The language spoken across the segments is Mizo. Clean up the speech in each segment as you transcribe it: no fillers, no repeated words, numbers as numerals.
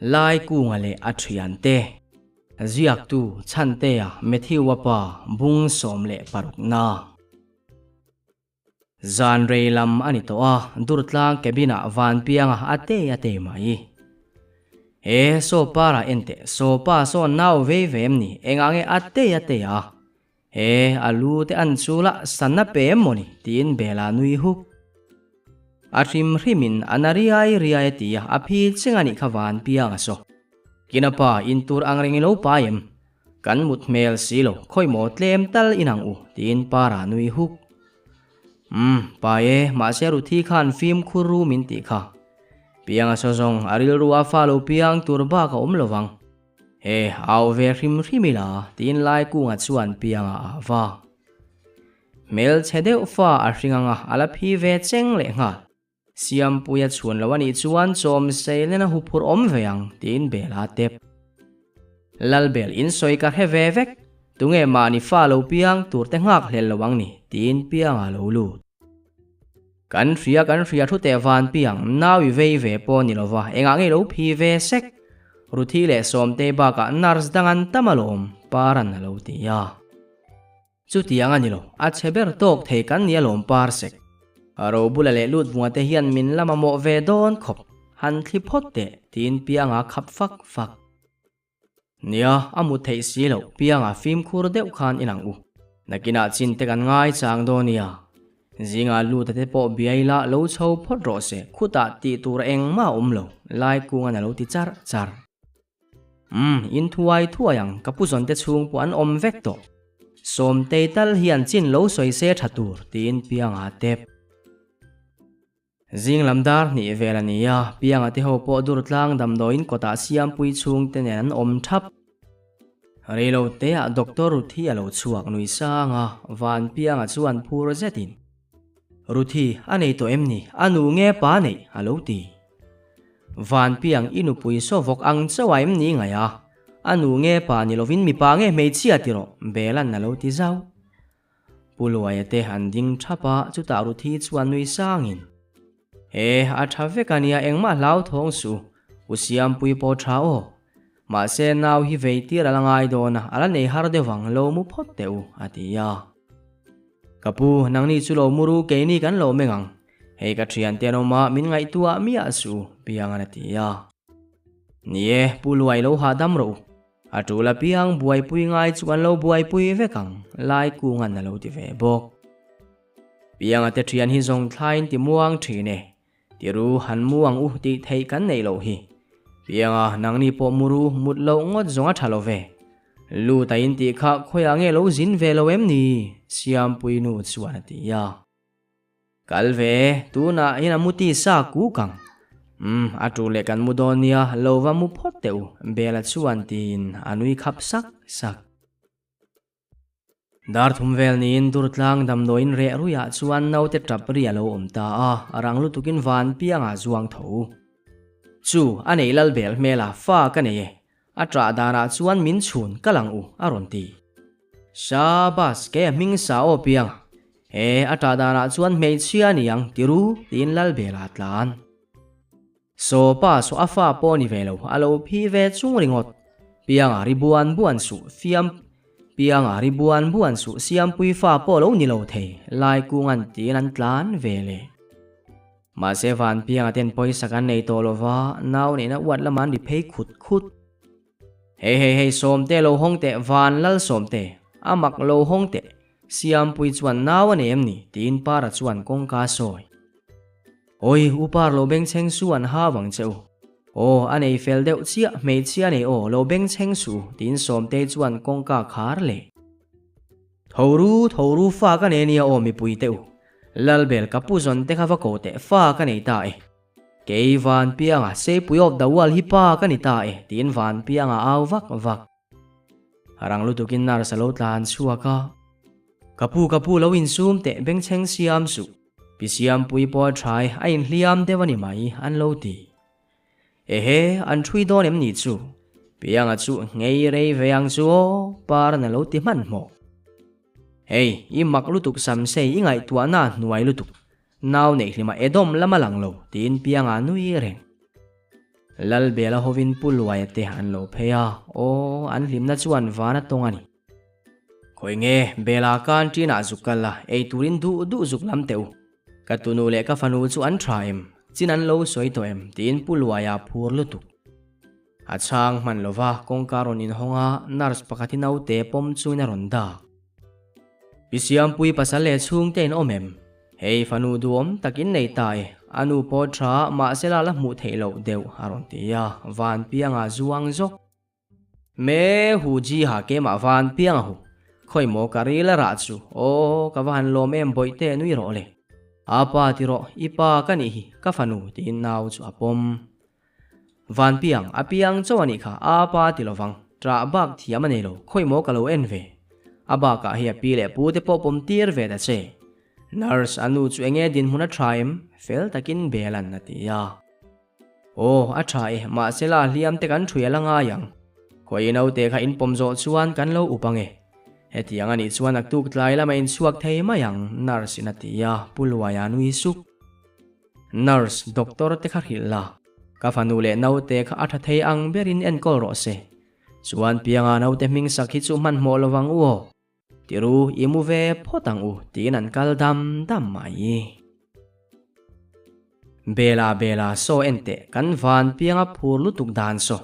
Laikunga leh a thiante ziaktu Chhantea Matthew-a pa bung 16 na. Zan rei lam a ni tawh a, Durtlang cabin-ah Vanpianga a te a te mai. He saw para en teh, saw pa sawn nau vei ve em ni, engah nge a te a te a? He a lu te an chul a, san a pe em maw ni? tiin Bela nui huk. A hrim hrimin a na riai riai a ti a, a phi cheng a nih kha Vanpianga saw. Kina pa, in tur ang reng i lo pai em? Kan mut hmel si lo, khawi maw tlem tal in ang u, tiin Para nui huk. Umm, pai e, mahse Ruthi khan fimkhur ru min tih kha. Pianga saw zawng, a rilru a fa lo piang tur bak a awm lo vang. He, au ve hrim hrim ila, tiin Laikunga chuan Pianga a va. Hmelchhe deuh fa a hring anga a la phi ve cheng lehnghal. Siampuia chhuan lo a nih chuan chawm seilen a huphurh awm ve ang tiin Bela a tep. Lalbel in sawi ka hre ve vek, tunge mahni fa lo piang tur te nghak hlel lo ang ni tiin Pianga lo lut. Kan hria kan hria thu teh van piang, nau i vei ve pawh ni lova engah nge lo phi ve sek. Ruthi leh Sawmtei bakah nurse dang an tam alawm, Paran a lo ti a. Chutiang a ni lo, a chhe ber tawk thei kan ni alawm Parsek. A ro bula leh lut vunga te hian min la mamawh ve dawn khawp, han thli phawt teh, tiin Pianga khap fak fak. Nia, a mu theih si loh, Pianga fimkhur deuh khan i lang u. Nakinah chin te kan ngai chang dawn nia. Zinga luta te pawh biai la lo chho phawt rawh se, khutah tih tur engmah a awm lo, Laikunga'n a lo ti char char. Umm, in thuai thuai ang, ka pu zawn te chhung pawh an awm vek tawh. Sawmtei tal hian chin lo sawi se tha tur, tiin Pianga a tep. Zing lam dar hnih vel a ni a, Pianga te ho pawh dur tlang damdawiin kawtah Siampui chhung te nen an awm thap. Reilo teah Doctor Ruthi a lo chhuak nui sang a, Van Pianga chuan phur zetin, Ruthi, a nei tawh em ni? A nu nge pa neih? a lo ti. Vanpiang i nupui saw vawk ang chauh a em ni ngaih a? A nu nge pa ni lovin mipa nge hmeichhia ti rawh, Bela'n a lo ti zauh. Pu Luaia te an ding thap a, chutah Ruthi chuan nui sangin, He, a tha vek a nia engmah hlauthawng suh, U Siampui pawh tha aw. Mahse nau hi vei tir a la ngai dawn a, a la nei har deuh ang, lo mu phawt teh u, a ti a. Ka pu, nangni chu lo mu ru, keini kan lo meng ang. Hei ka thiante an awm a, min ngaihtuah miah suh, Piangan a ti a. Ni e, Pu Luai lo hahdam rawh u. A tul apiang buaipui ngai chu kan lo buaipui vek ang, Laikungan a lo ti ve bawk. Pianga te thian hi zawng thlaiin ti muang thin e. Tiru han mu ang u tih theih kan neih loh hi. Pianga, nangni pawh mu ru, mut loh ngawt zawng a tha lo ve. Lut a in tih kha khawiah nge lo zin ve lo em ni? Siampui nu chuan a ti a. Kal ve, tunah hian a mu ti sa kuk ang. Umm, a tul leh kan mu dawn nia, lo va mu phawt teh u, Bela chuan tiin a nui khap sak sak. Dar thum vel niin Durtlang damdawiin reh ruiah chuan naute tap ri a lo awm ta a, a rang lutukin van piangah zuang tho. Chu, a nei lal bel hmel a, fa ka nei e. A ṭah danah chuan min chhun ka lang u, a rawn ti. Shabas, kei a hming sa aw piang. He, a ṭah danah chuan hmeichhia a ni ang, ti ru, tiin lal belah a tlan. Saw pa saw a fa pawh ni ve lo, a lo phi ve chung ringawt. Pianga ri buan buan suh, fiam Pianga ri buan buan suh, Siampui fa pawh lo ni lo thei, Laikungan tiin an tlan ve le. Mahse van Pianga ten pawisa kan nei tawh lo va, nau neihna uat lama an ri phei khut khut. Hei hei hei Sawmte lo hawng teh, van lal Sawmte, a mak lo hawng teh, Siampui chuan nau a nei em ni? tiin Para chuan kawngka a sawi. Awi, u Par lo bengchheng su an ha vang che u. Aw, a nei fel deuh chiah, hmeichhia nei aw, lo bengchheng su u, tiin Sawmtei chuan kawngka khar leh. Tho ru, tho ru fa ka nei ania aw mipui te u. Lalbel ka pu zawn te kha va ko teh fa ka nei ta e. Kei Vanpianga Seipui of the world hi pa ka ni ta e, tiin Vanpianga au vak vak. Rang lutukin nurse a lo tlan chhuak a. Ka pu, ka pu lo insum teh bengchheng siam suh. Pi Siampui pawh a tha e, a inhliam deuh a ni mai, an lo ti. Ehe, an ṭhui dawn em ni chu? Pianga chu nghei rei ve ang chu aw, Paran a lo ti hmanhmawh. Hei, i mak lutuk Samsei, i ngaihtuahna a hnuai lutuk. Nau neih hlima Edom lam a lang lo, tiin Pianga nui reng. Lalbela hovin Pu Luaia te an lo phei a, aw, an hlimna chuan van a tawng a ni. Khawi nge, Bela canteen ah zuk kal la, ei turin duh duh zuk lam teh u. Ka tunu leh ka fanu chu an tha em? Chin an lo sawi tawh em? tiin Pu Luaia phur lutuk. A chhang hman lova kawngka rawn inhawng a, nurse pakhat hi naute pawm chuin a rawn dak. Pi Siampui pasal leh chhungte in awm em? Hei fanu duhawm tak in nei ta e, a nu pawh tha mahse la la hmuh theih loh deuh a rawn ti a, Vanpianga zuang zawk. Me hu ji ha keimah Vanpianga hu, khawi maw ka ril a rah chu, aw ka va han lawm em bawihte nui rawh le. A pa ti rawh, i pa ka nih hi, ka fanu tiin nau chu a pawm. Vanpiang, a piang chauh a nih kha, a pa ti lovang, ṭah bak thiam a nei lo, khawi maw ka lo en ve. A bakah hei a pi leh pu te pawh pawm tir ve ta che. Nurse, a nu chu enge dinhmun a ṭha em? Fel takin Belan a ti a. Aw, a ṭha e, mahse la hliam te kan ṭhui a la ngai ang. Khawi naute kha in pawm zawh chuan kan lo up ang e. Hetiang a nih chuan naktuk tlai lama inchhuak thei mai ang, nurse in a ti a, Pu Luaia nui suk. Nurse, doctor te kha hrilh la, ka fanu leh naute kha a tha thei ang berin enkawl rawh se. Chuan pianga naute hming sak hi chu hmanhmawh lo vang u aw. Tiru, i mu ve phawt ang u, tiin an kal dam dam mai. Bela Bela, saw en teh, kan van pianga phur lutuk dan saw.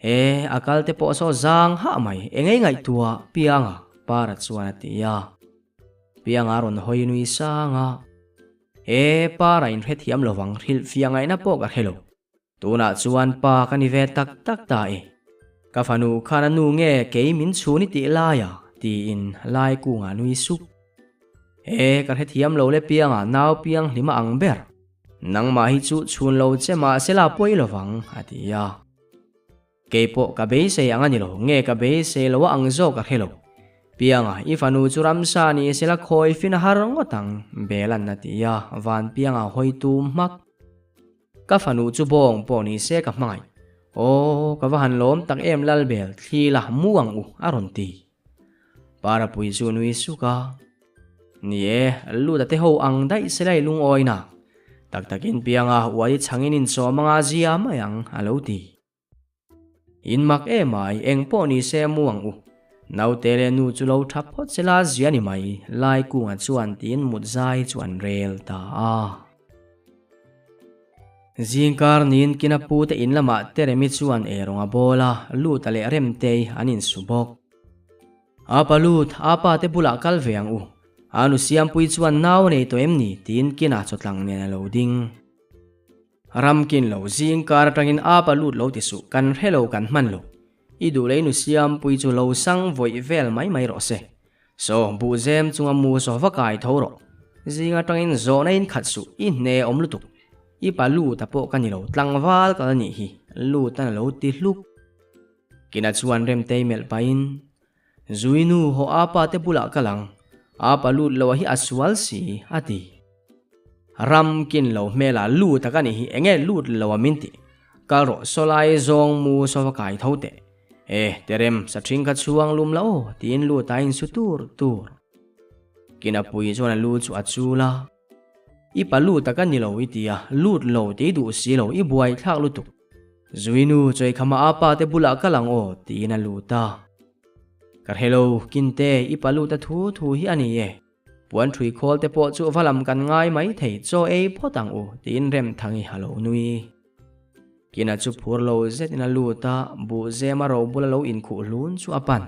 E, a kal te pawh saw zang hah mai, engei ngaihtuah pianga, Para chuan a ti a. Pianga rawn hawi nui sang a. He para in hrethiam lovang hrilhfiah ngaihna pawh ka hre lo. Tunah chuan pa ka ni ve tak tak ta e. Ka fanu khan a nu nge kei min chhun i tih lai a? tiin lai kungah nui sup. He ka hrethiam lo le piangah nau piang hlim a ang ber. Nangmah hi chu chhun lo che mahse la pawi lovang a ti a. Keipawh ka beisei ang a ni lo, nge ka beisei lo a ang zawk a hre lo. Pianga, i fanu chu ramsa ni sela khawi fin a har ngawt ang, Belan a ti a, Vanpianga hawi tum hmak. Ka fanu chu bawng pawh ni se ka hmangaih. Aw, ka va han lawm tak em Lalbel, thli la mu ang u, a rawn ti. Parapui chu nui suk a. Ni e, lut a te ho ang daih sela i lungawi na. Tak takin Pianga uai chhangin inchawm anga zia mai ang, a lo ti. In mak em ai, eng pawh ni se mu ang u. Naute leh nu chu lo tha phawt sela zia ni mai, lai kunga chuan tiin mut zai chu an rel ta a. Zingkar niin kina pu te in lamah Teremi chuan eirawng a bawl a, Luta leh Remtei an insu bawk. Apa Lut, apa te bulah kal ve ang u. A nu Siampui chuan nau a nei tawh em ni? tiin kina chawtlang nen a lo ding. Ramkin lo zing kar atangin apa lut lo ti suh, kan hre lo kan hman lo. I duh lei nu Siampui chu lo sang vawih vel mai mai rawh se. Saw, buhzem chunga mu saw va kai tho rawh. Zing atangin zawhna in khat suh, i hne awm lutuk. I pa lut a pawh ka ni lo, tlangval kal a nih hi, lut a na lo ti hluk. Kina chuan Remtei melh pahin, Zuinu haw apa te bulah kal ang, apa lut lo a hi a sual si, a ti. Ram kin lo hmelah lut a ka nih hi enge lut lo a min ti. Kal rawh sawlai zawng mu saw va kai tho teh. E, Terem, sa ṭhing kha chhuang lum la aw, tiin lut a insu tur tur. Kina pui chuan a lu chu a chul a. I pa lut a ka ni lo i ti a, lut lo tih i duh si lo, i buai thlak lutuk. Zuinu Chawikhamah a pa te bulah kal ang aw tiin a lut a. Ka hre lo, Kinte, i pa lut a thu thu hi a ni e. Puan ṭhui khawl te pawh chu va lam kan ngai mai thei, chaw ei phawt ang u tiin Remthangi a lo nui. Kina chu phur lo zetin a lut a, buhzema robula lo inkhuh hlun chu a pan.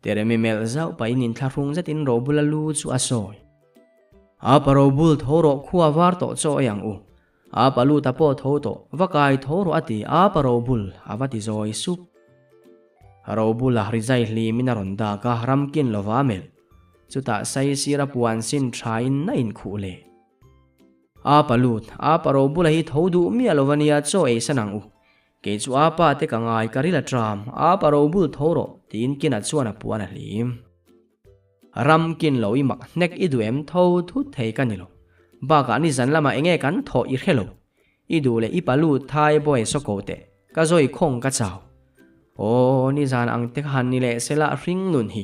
Teremi melh zauh pahin inthlahrung zetin robula lu chu a sawi. A pa robul tho rawh khua var tawh chaw ei ang u A pa lut a pawh tho tawh, va kai tho rawh a ti, a pa robul a va ti zawi sup. Robula rizai hlimin a rawn dak a, ramkin lova a melh. Chutah saisir a puan sin thain a inkhuh leh. A pa lut, a pa robula hi tho duh miah lova nia chaw ei san ang u. Kei chu a pa te ka ngai ka ril a tram, a pa robul tho rawh, tiin kinah chuan a puan a hlim. Ram kin lo i mak hnek i duh em tho thut thei ka ni lo. Bakah nizan lamah enge kan thawh i hre lo. I duh leh i palu thai bawi sawko teh, ka zawi khawng ka chau. Aw, nizan ang te kha han ni leh sela hring nun hi.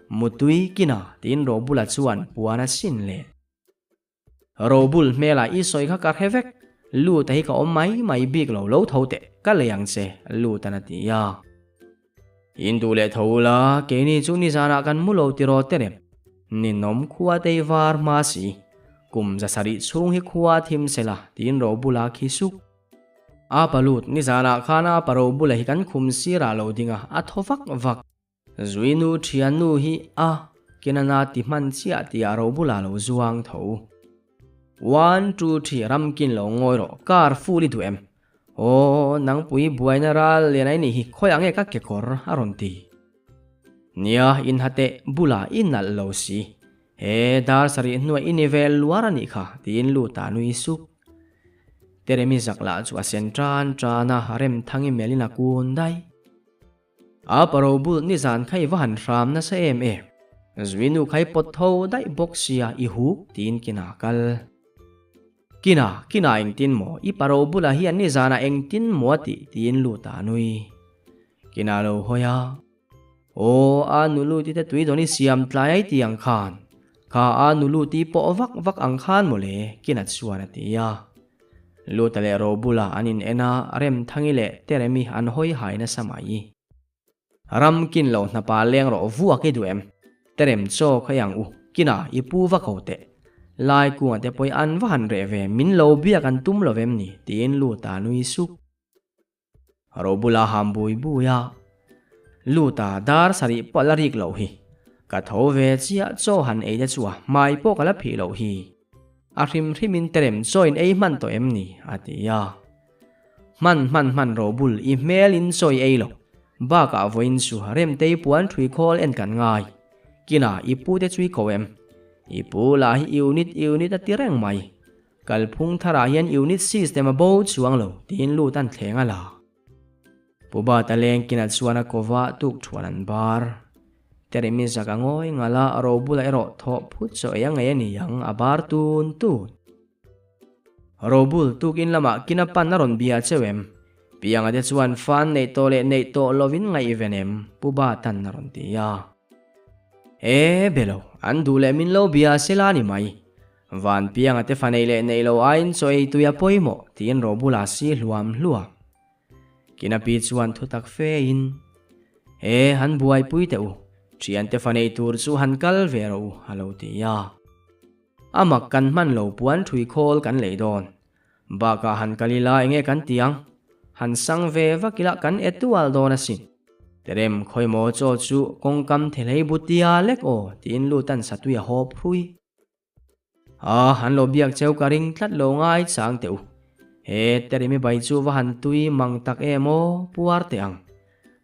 Mutui kina tiin Robula chuan puan a sin leh. Robul hmelah i sawi kha ka hre vek. Luta hi ka awm mai mai bik lo lo tho teh, ka lei ang che, Lutan a ti a. In duh leh tho ula, keini chu nizanah kan mu lo tiraw terem. Ninawm khua tei var hma si, kum 700 chhung hi khua thim sela tiin ro bula khi suk. A palut, nizanah khan a pa ro bula hi kan khum sirah lo ding a, a thaw vak vak. Zuinu thiannu hi a Kenana ti hman chiah tih a ro bulah lo zuang tho. One, two, three ramkin lo ngawi rawh, car full i duh em? Aw, nangpui buaina ral lian ai nih hi khawiah nge ka kekawr a rawn ti. Nia, inhate bulah i nalh lo si. He dar sarih hnuai i ni ve luar a nih kha, tiin Luta nui sup. Teremi zak lah chu a sen tan tan a, Remthangi melhin a kun daih. A paro bul nizan kha i va han hram nasa em em. Zuinu kha i pawt tho daih bawk sia i huk tiin kina a kal. Kina, kina engtin maw? I paro bulah hian nizanah engtin maw a tih tiin Luta a nui. Kina lo hawi a. Aw, a nulu ti te tui dawn i siam tlai ai ti ang khan. Kha a nulu ti pawh vak vak ang khan mawle, Kinat chuan a ti a. Luta leh Robula an in en a, Remthangi leh Teremi an hawi hai nasa mai. Ram kin lo hnapa leng rawh vuak i duh em? Terem chaw kha i ang u, Kina i pu va ko teh. Lai kunga te pawh i an va han reh ve, min lo biak an tum lo vem ni? tiin Luta nui sup. Ro bula ham bui bui a, Luta dar sarih pawh la rik loh hi. Ka tho ve chiah chaw han ei te chu a hmai pawh ka la phih loh hi. A hrim hrimin terem chaw in ei hman tawh em ni? a ti a. Hman hman hman ro bul i hmel in chaw i ei lo. Bakah vawiin chu Remtei puan thui khawl en kan ngai. Kinah i pu te chu i ko em? I pu lah hi unit unit a ti reng mai. Kalphung tharah hian unit system a bo chuang lo tiin lut an thleng a la. Pu Bata leng kinah chuan a kova tuk thuan an bar. Teremi zak a ngawi ngal a, ro bulah erawh thawh phut chaw ei a ngei a ni ang a bar tun tun. Robul tukin lamah kina pan a rawn bia cheu em? Pianga te chuan fan neih tawh leh neih tawh lovin ngaihven em? Pu Bata'n a rawn ti a. E belo, an duh leh min lo bia sela ni mai. Van pianga te fa nei leh nei lo aiin chaw ei tui a pawimawh tiin Robula si hluam hluam. Kina pi chuan thu tak fe in, He han buaipui teh u, thiante fa nei tur chu han kal ve rawh u a lo ti a. A mak kan hman lo puan thui khawl kan lei dawn. Bakah han kal ila enge kan ti ang? Han sang ve vak ila kan e tual dawn asin. Terem khawimaw chaw chu kawngkam thelhei butia lek aw tiin lutan satui a hawp hrui. A, han lo biak cheu ka ring tlat lo ngai chang teh u. He Teremi bai chu va han tui mang tak em aw, puar teh ang.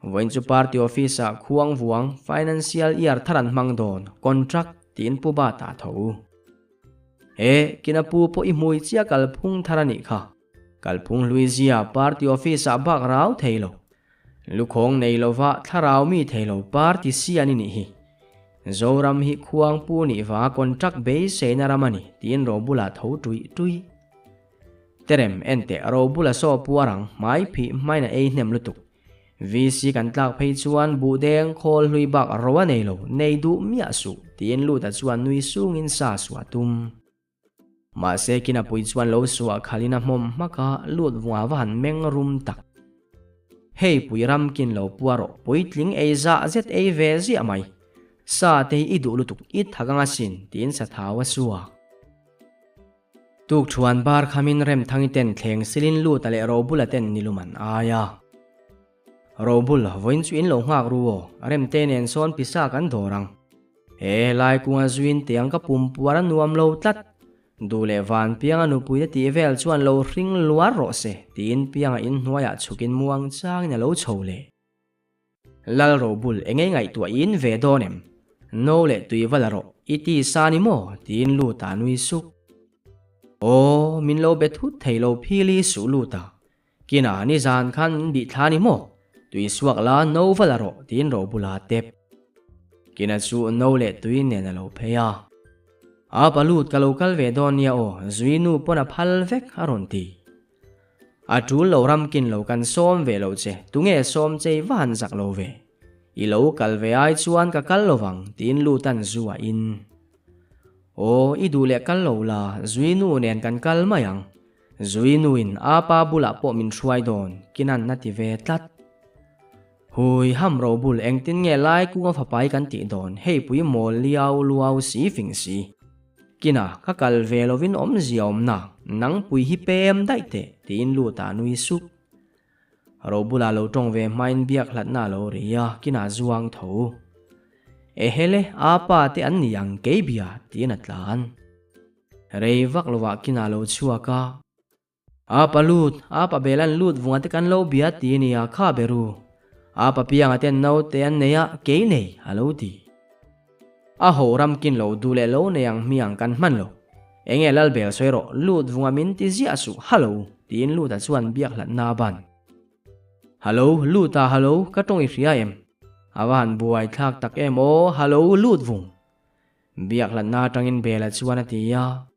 Vawiin chu party office ah khuang vuang financial year thar an hmang dawn, contract, tiin pu Bata a tho. He, kina pu pawh i hmui chiah kalphung thar a nih kha. Kalphung hlui zia party office ah bak rau thei lo. Lukhawng nei lova thlarau mi thei lo party si an i nih hi. Zoram hi khuang pu nih vanga contract beiseina ram a ni tiin Robula tho tuih tuih. Terem enteh Robula saw puar ang hmai phih hmain a ei hnem lutuk. VC kan tlak phei chuan buhdeng khawl hlui bak ro a nei lo, nei duh miah suh tiin Luta chuan nui sungin sa suah tum. Mahse kina pui chuan lo suah khalin a hmawm hmak a, lut vunga va han meng rum tak. Hei pui ram kin lo pua rawh, puitling ei zah zet ei ve ziah mai. Sa te hi i duh lutuk, i thak anga sin, tiin sa thau a suak. Tuk thuan bar khamin Remthangi ten thleng silin lut a leh Robula ten nilum an ai a. Robul, vawiin chu in lo nghak ru aw, Remte nen sawn pisa kan dawr ang. He lai kunga zuin tiang ka pum puar a nuam lo tlat. Duh leh van pianga nupui te tih vel chuan lo hring luar rawh se, tiin pianga in hnuaiah chhukin muang changin a lo chho leh. Lal Robul engei ngaihtuah in ve dawn em? No leh tui va la rawh, i ti sa ni maw? tiin Luta nui suk. Aw, min lo be thut thei lo phili suh Luta. Kinah nizan khan min bih thla ni maw? Tui suak la no va la rawh tiin ro bula tep. Kina chu no leh tui nen a lo phei a. A palut ka lo kal ve dawn nia aw, zui nu pawn a phal vek a rawn ti. A tul lo ram kin lo kan sawm ve lo che, tunge sawm chei va han zak lo ve. I lo kal ve ai chuan ka kal lovang tiin lutan zu a in. Aw i duh leh kal lo la, zui nu nen kan kal mai ang. Zui nuin apa bulah pawh min hruai dawn, Kinan a ti ve tlat. Hui ham ro bul engtin nge lai kunga fapai kan tih dawn, hei pui mawl liau luau si fing si. Kina ka kal ve lovin awmzia awmna, nang pui hi pem daih teh, tiin lut ah nui sup. Ro bulah lo tawng ve hmain biak hlatna a lo ri a, kinah zuang tho. Ehele, a pa te an ni ang kei bia, tiin a tlan. Rei vak lovah kinah lo chhuak a. A pa lut, a pa bel an lut vunga te kan lo bia ti nia kha beru. A pa pianga ten naute an nei a, kei nei, a lo ti. A ho ram kin lo duh leh lo nei ang hmiang kan hman lo. Enge Lalbel sawi rawh, lut vunga min ti ziah suh, hallo, tiin Luta chuan biak hlatna a ban. Hallo, Luta, hallo, ka tawng i hria em? A va han buai thlak tak em aw, hallo, lut vung. Biak hlatna atangin Bela chuan a ti a.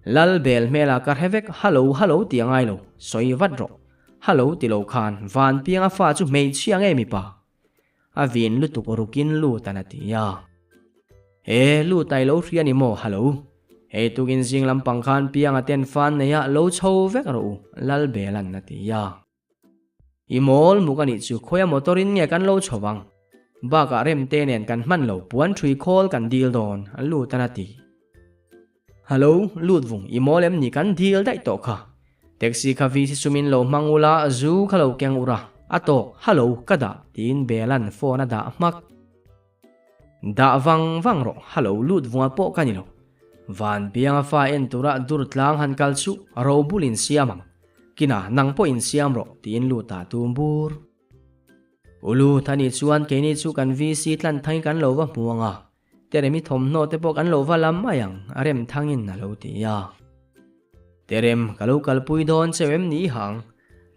Lalbel hmelah ka hre vek, hallo, hallo ti a ngai lo, sawi vat rawh. Hallo ti lo khan, Vanpianga fa chu hmeichhia nge mipa? A vin lutuk rukin Lutan a ti a. He, Luta i lo hria ni maw? Hallo. Hei tukin zing lampang khan pianga ten fan neia lo chho vek rawh u, Lalbelan a ti a. I mawl muk a nih chu khawia motor in nge kan lo chho vang? Bakah remte nen kan hman lo puan ṭhui khawl kan dil dawn, Lutan a ti. Hallo, lut vung, i mawl em ni kan dil daih tawh kha. Taxi kha VC sumin lo hmang ula, zu kha lo keng ura, a tawk, hallo, ka dah, tiin Bela'n phone a dah hmak. Dah vang vang rawh, hallo, lut vunga pawh ka ni lo. Van bianga fa en tura dur tlang han kal chu ro bul in siam ang. Kina, nang pawh in siam rawh, tiin lut ah tum bur. Ulu, thani chuan keini chu kan VC tlan thangin kan lo va hmu ang a. Teremi thawmhnaw te pawh kan lo va lam mai ang, a rem thangin a lo ti a. Terem, ka lo kalpui dawn cheu em ni hang?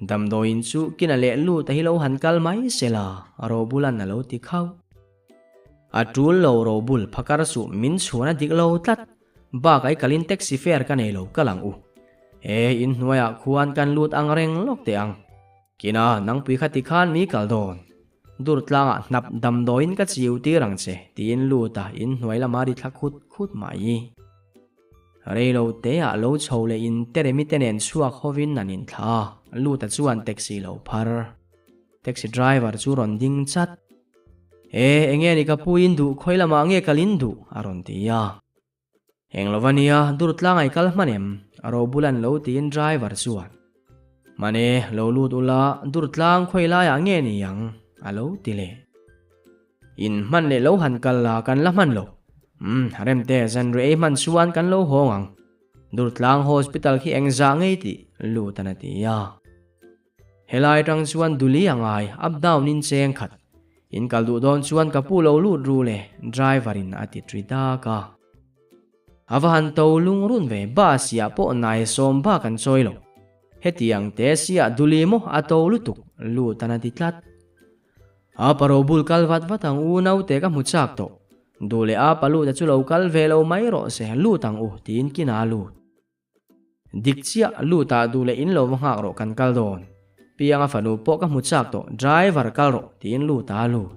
Damdawiin chu kina leh lut a hi lo han kal mai se la, Robulan a lo ti khauh. A tul lo Robul, phakar suh min chhuan a dik lo tlat. Bak ai kalin taxi fare ka nei lo kal ang u. He inhnuaiah khuan kan lut ang reng lawk teh ang. Kina, nangpui kha tikhan mi kal dawn. Dur tlangah hnap damdawiin ka chiu tir ang che, tiin lut a inhnuai lama ri thla khut khut mai. Reilo teah lo chho leh in Teremi te nen chhuak hovin an inthla a, Luta chuan taxi lo phar. Taxi driver chu rawn ding chat. E, enge ni ka pu in duh, khawi lamah nge kal in duh? a rawn ti a. Eng lo va nia, dur tlang ai kal hman em? A ro bul an lo tiin driver chuan, Hman e, lo lut ula, dur tlang khawi laiah nge ni ang? a lo ti leh. In hman leh lo han kal la kan la hman lo. Umm, remte zanri ei hman chuan kan lo hawng ang. Dur tlang hospital khi eng zah ngei tih lut an a ti a. Helai atang chuan Duli a ngai, up down in cheng khat. In kal duh dawn chuan ka pu lo lut ru le, driver in a ti ṭi dak a. A va han to lungrun ve, bus ah pawh nai sawm bak an chawi lo. Hetiang te sia Duli maw a to lutuk, lut an a ti tlat. A pa robul kal vat vat ang u naute ka hmu chak tawh. Duh leh a pa lut a chu lo kal ve lo mai rawh se, lut ang u, tiin kinah a lut. Dik chiah, lut ah duh leh in lo va nghak rawh kan kal dawn. Pianga fanu pawh ka hmu chak tawh, driver kal rawh tiin lut ah a lut.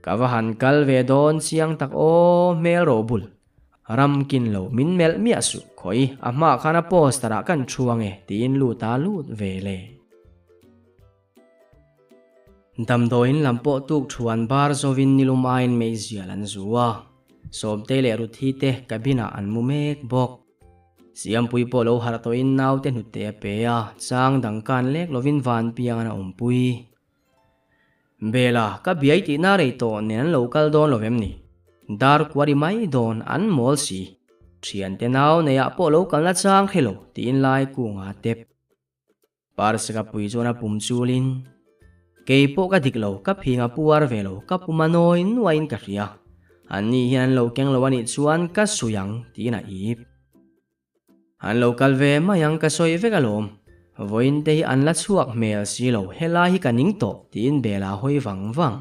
Ka va han kal ve dawn chiang tak aw, hmel ro bul. Ram kin lo min melh miah suh, khawi a hmaah khan a poster ah kan thu ange tiin lut ah a lut ve le. Damdawiin lam pawh tuk thuan bar zovin nilum aiin meizial an zu a, Sawmtei leh Ruthi te cabin ah an mu mek bawk. Siampui pawh lo harh tawhin naute hnute a pe a, chang dang kan lek lovin Vanpiangan a awmpui. Bela, ka biai tihna rei tawh nen an lo kal dawn lo vem ni? Dar kuari mai dawn an mawl si. Thiante nau neiah pawh lo kalna chang hre lo tiin lai kunga tep. Parsa ka pui chuan a pum chulin, Kei pawh ka dik lo, ka phing a puar ve lo, ka pum a nawi nuaiin ka hria. An ni hian an lo keng lo a nih chuan ka sawi ang, tiin a ip. An lo kal ve mai ang ka sawi vek alawm. Vawiin te hi an la chhuak hmel si lo, helai hi ka ning tawh, tiin Bela hawi vang vang.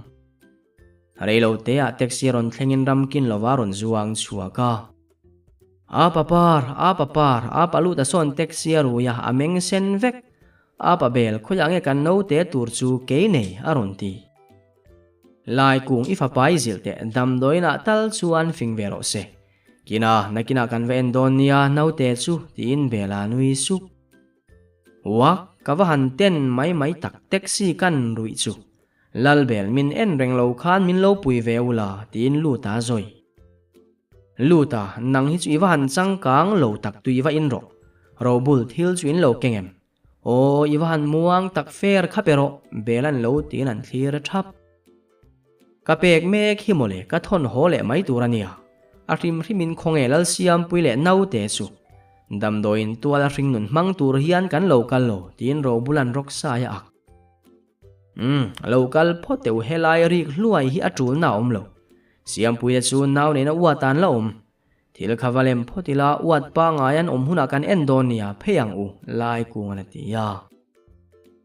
Reilo teah taxi rawn thlengin ramkin lova rawn zuang chhuak a. A papar, a papar, a pa lut a sawn taxi a rui a, a meng sen vek. A pa bel, khawiah nge kan naute tur chu kei nei, a rawn ti. Lai kung i fapa i zilh teh, damdawiinah tal chuan fing ve rawh se. Kina, nakinah kan va en dawn nia naute chu, tiin Bela nui sup. Uak, ka va han ten mai mai tak taxi kan ruih chu. Lalbel min en reng lo khan min lo pui ve ula, tiin Luta a zawi. Luta, nang hi chu i va han changkang lo tak tui va in rawh. Robul thil chu in lo keng em? Aw, i va han muang tak fer kha pe rawh, Bel an lo tiin an thlir a thap. Ka pek mek hi mawle, ka thawn haw leh mai tur a nia. A hrim hrimin khawnge Lalsiampui leh naute chu. Damdawiin tual a hringnun hmang tur hian kan lo kal lo, tiin Robul an rawk sai a ak. Umm, lo kal phawt teh u helai rik hluai hi a tulna a awm lo. Siampuia chu nau nena uat an la awm. Thil kha va lem phawt ila uat pangngai an awm hunah kan en dawn nia phei ang u, Lai Kungan a ti a.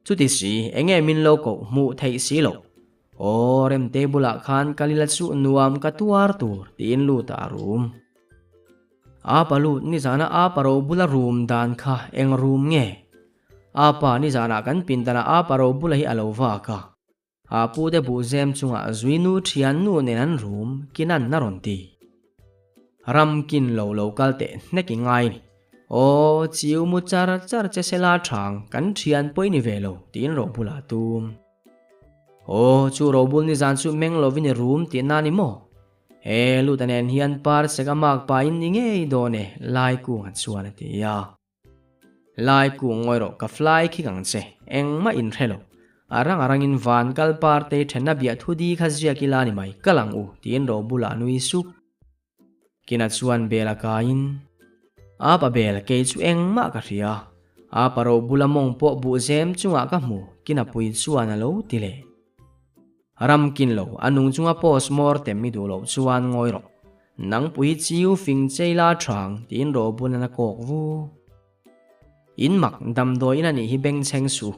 Chuti si, enge min lo koh hmuh theih si loh? Aw, Remte bulah khan kal ila chu nuam ka tuar tur, tiin lut a rum. Apa lut, nizana apa ro bula rum dan kha eng rum nge? Apa, nizanah kan pindanah apa ro bula hi a lo vak a. A pute buhzem chungah zuinu thiannu nen an rum kinan a rawn ti. Ram kin lo lo kal teh hnek i ngai ni. Aw, chiu mu char char che sela thang kan thian pawh i ni ve lo tiin Robula a tum. Aw, chu Robul nizan chu meng lovin i rum tihna ni maw? He Luta nen hian par sek a mak pahin ni ngei dawn e, Lai kung a chuan a ti a. Lai kung ngawi rawh ka fly khik ang che, engmah in hre lo. A rang a rangin van kal par te thenna biah thu di kha ziak ila ni mai, kal ang u, tiin ro bulah a nui sup. Kina chuan bel a kaiin, A pa bel, kei chu engmah ka hria. A pa ro bula mawng pawh buh zem chungah ka hmu, kina pui chuan a lo ti leh. Ram kin lo, a nung chunga post mortem i duh loh chuan ngawi rawh. Nang pui chiu fing chei la thang tiin Robun an a kawk vu. In mak damdawi in a nih hi bengchheng su.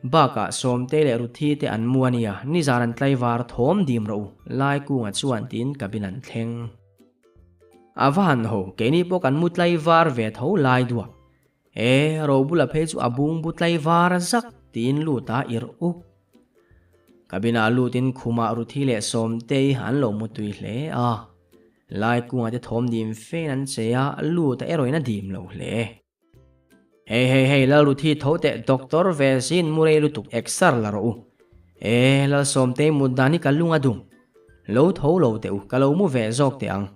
Bakah Sawmtei leh Ruthi te an mu a nia, nizan an tlaivar thawm dim rawh u, Lai kunga chuan tiin cabin an thleng. A va han ho, keini pawh kan mu tlaivar ve tho lai duah. E, Robula phei chu a bungbu tlaivar zak tiin lut a irh uk. Cabin-ah lutin khumah Ruthi leh Sawmtei an lo mu tui hle a. Lai kungah te thawm dim fein an che a, lut a erawhin a dim lo hle. Hei hei hei, Lal Ruthi tho teh doctor ve sin mu rei lutuk exer la rawh u. E, Lal Sawmtei mut dan hi ka lung a dum. Lo tho lo teh u, ka lo mu ve zawk teh ang.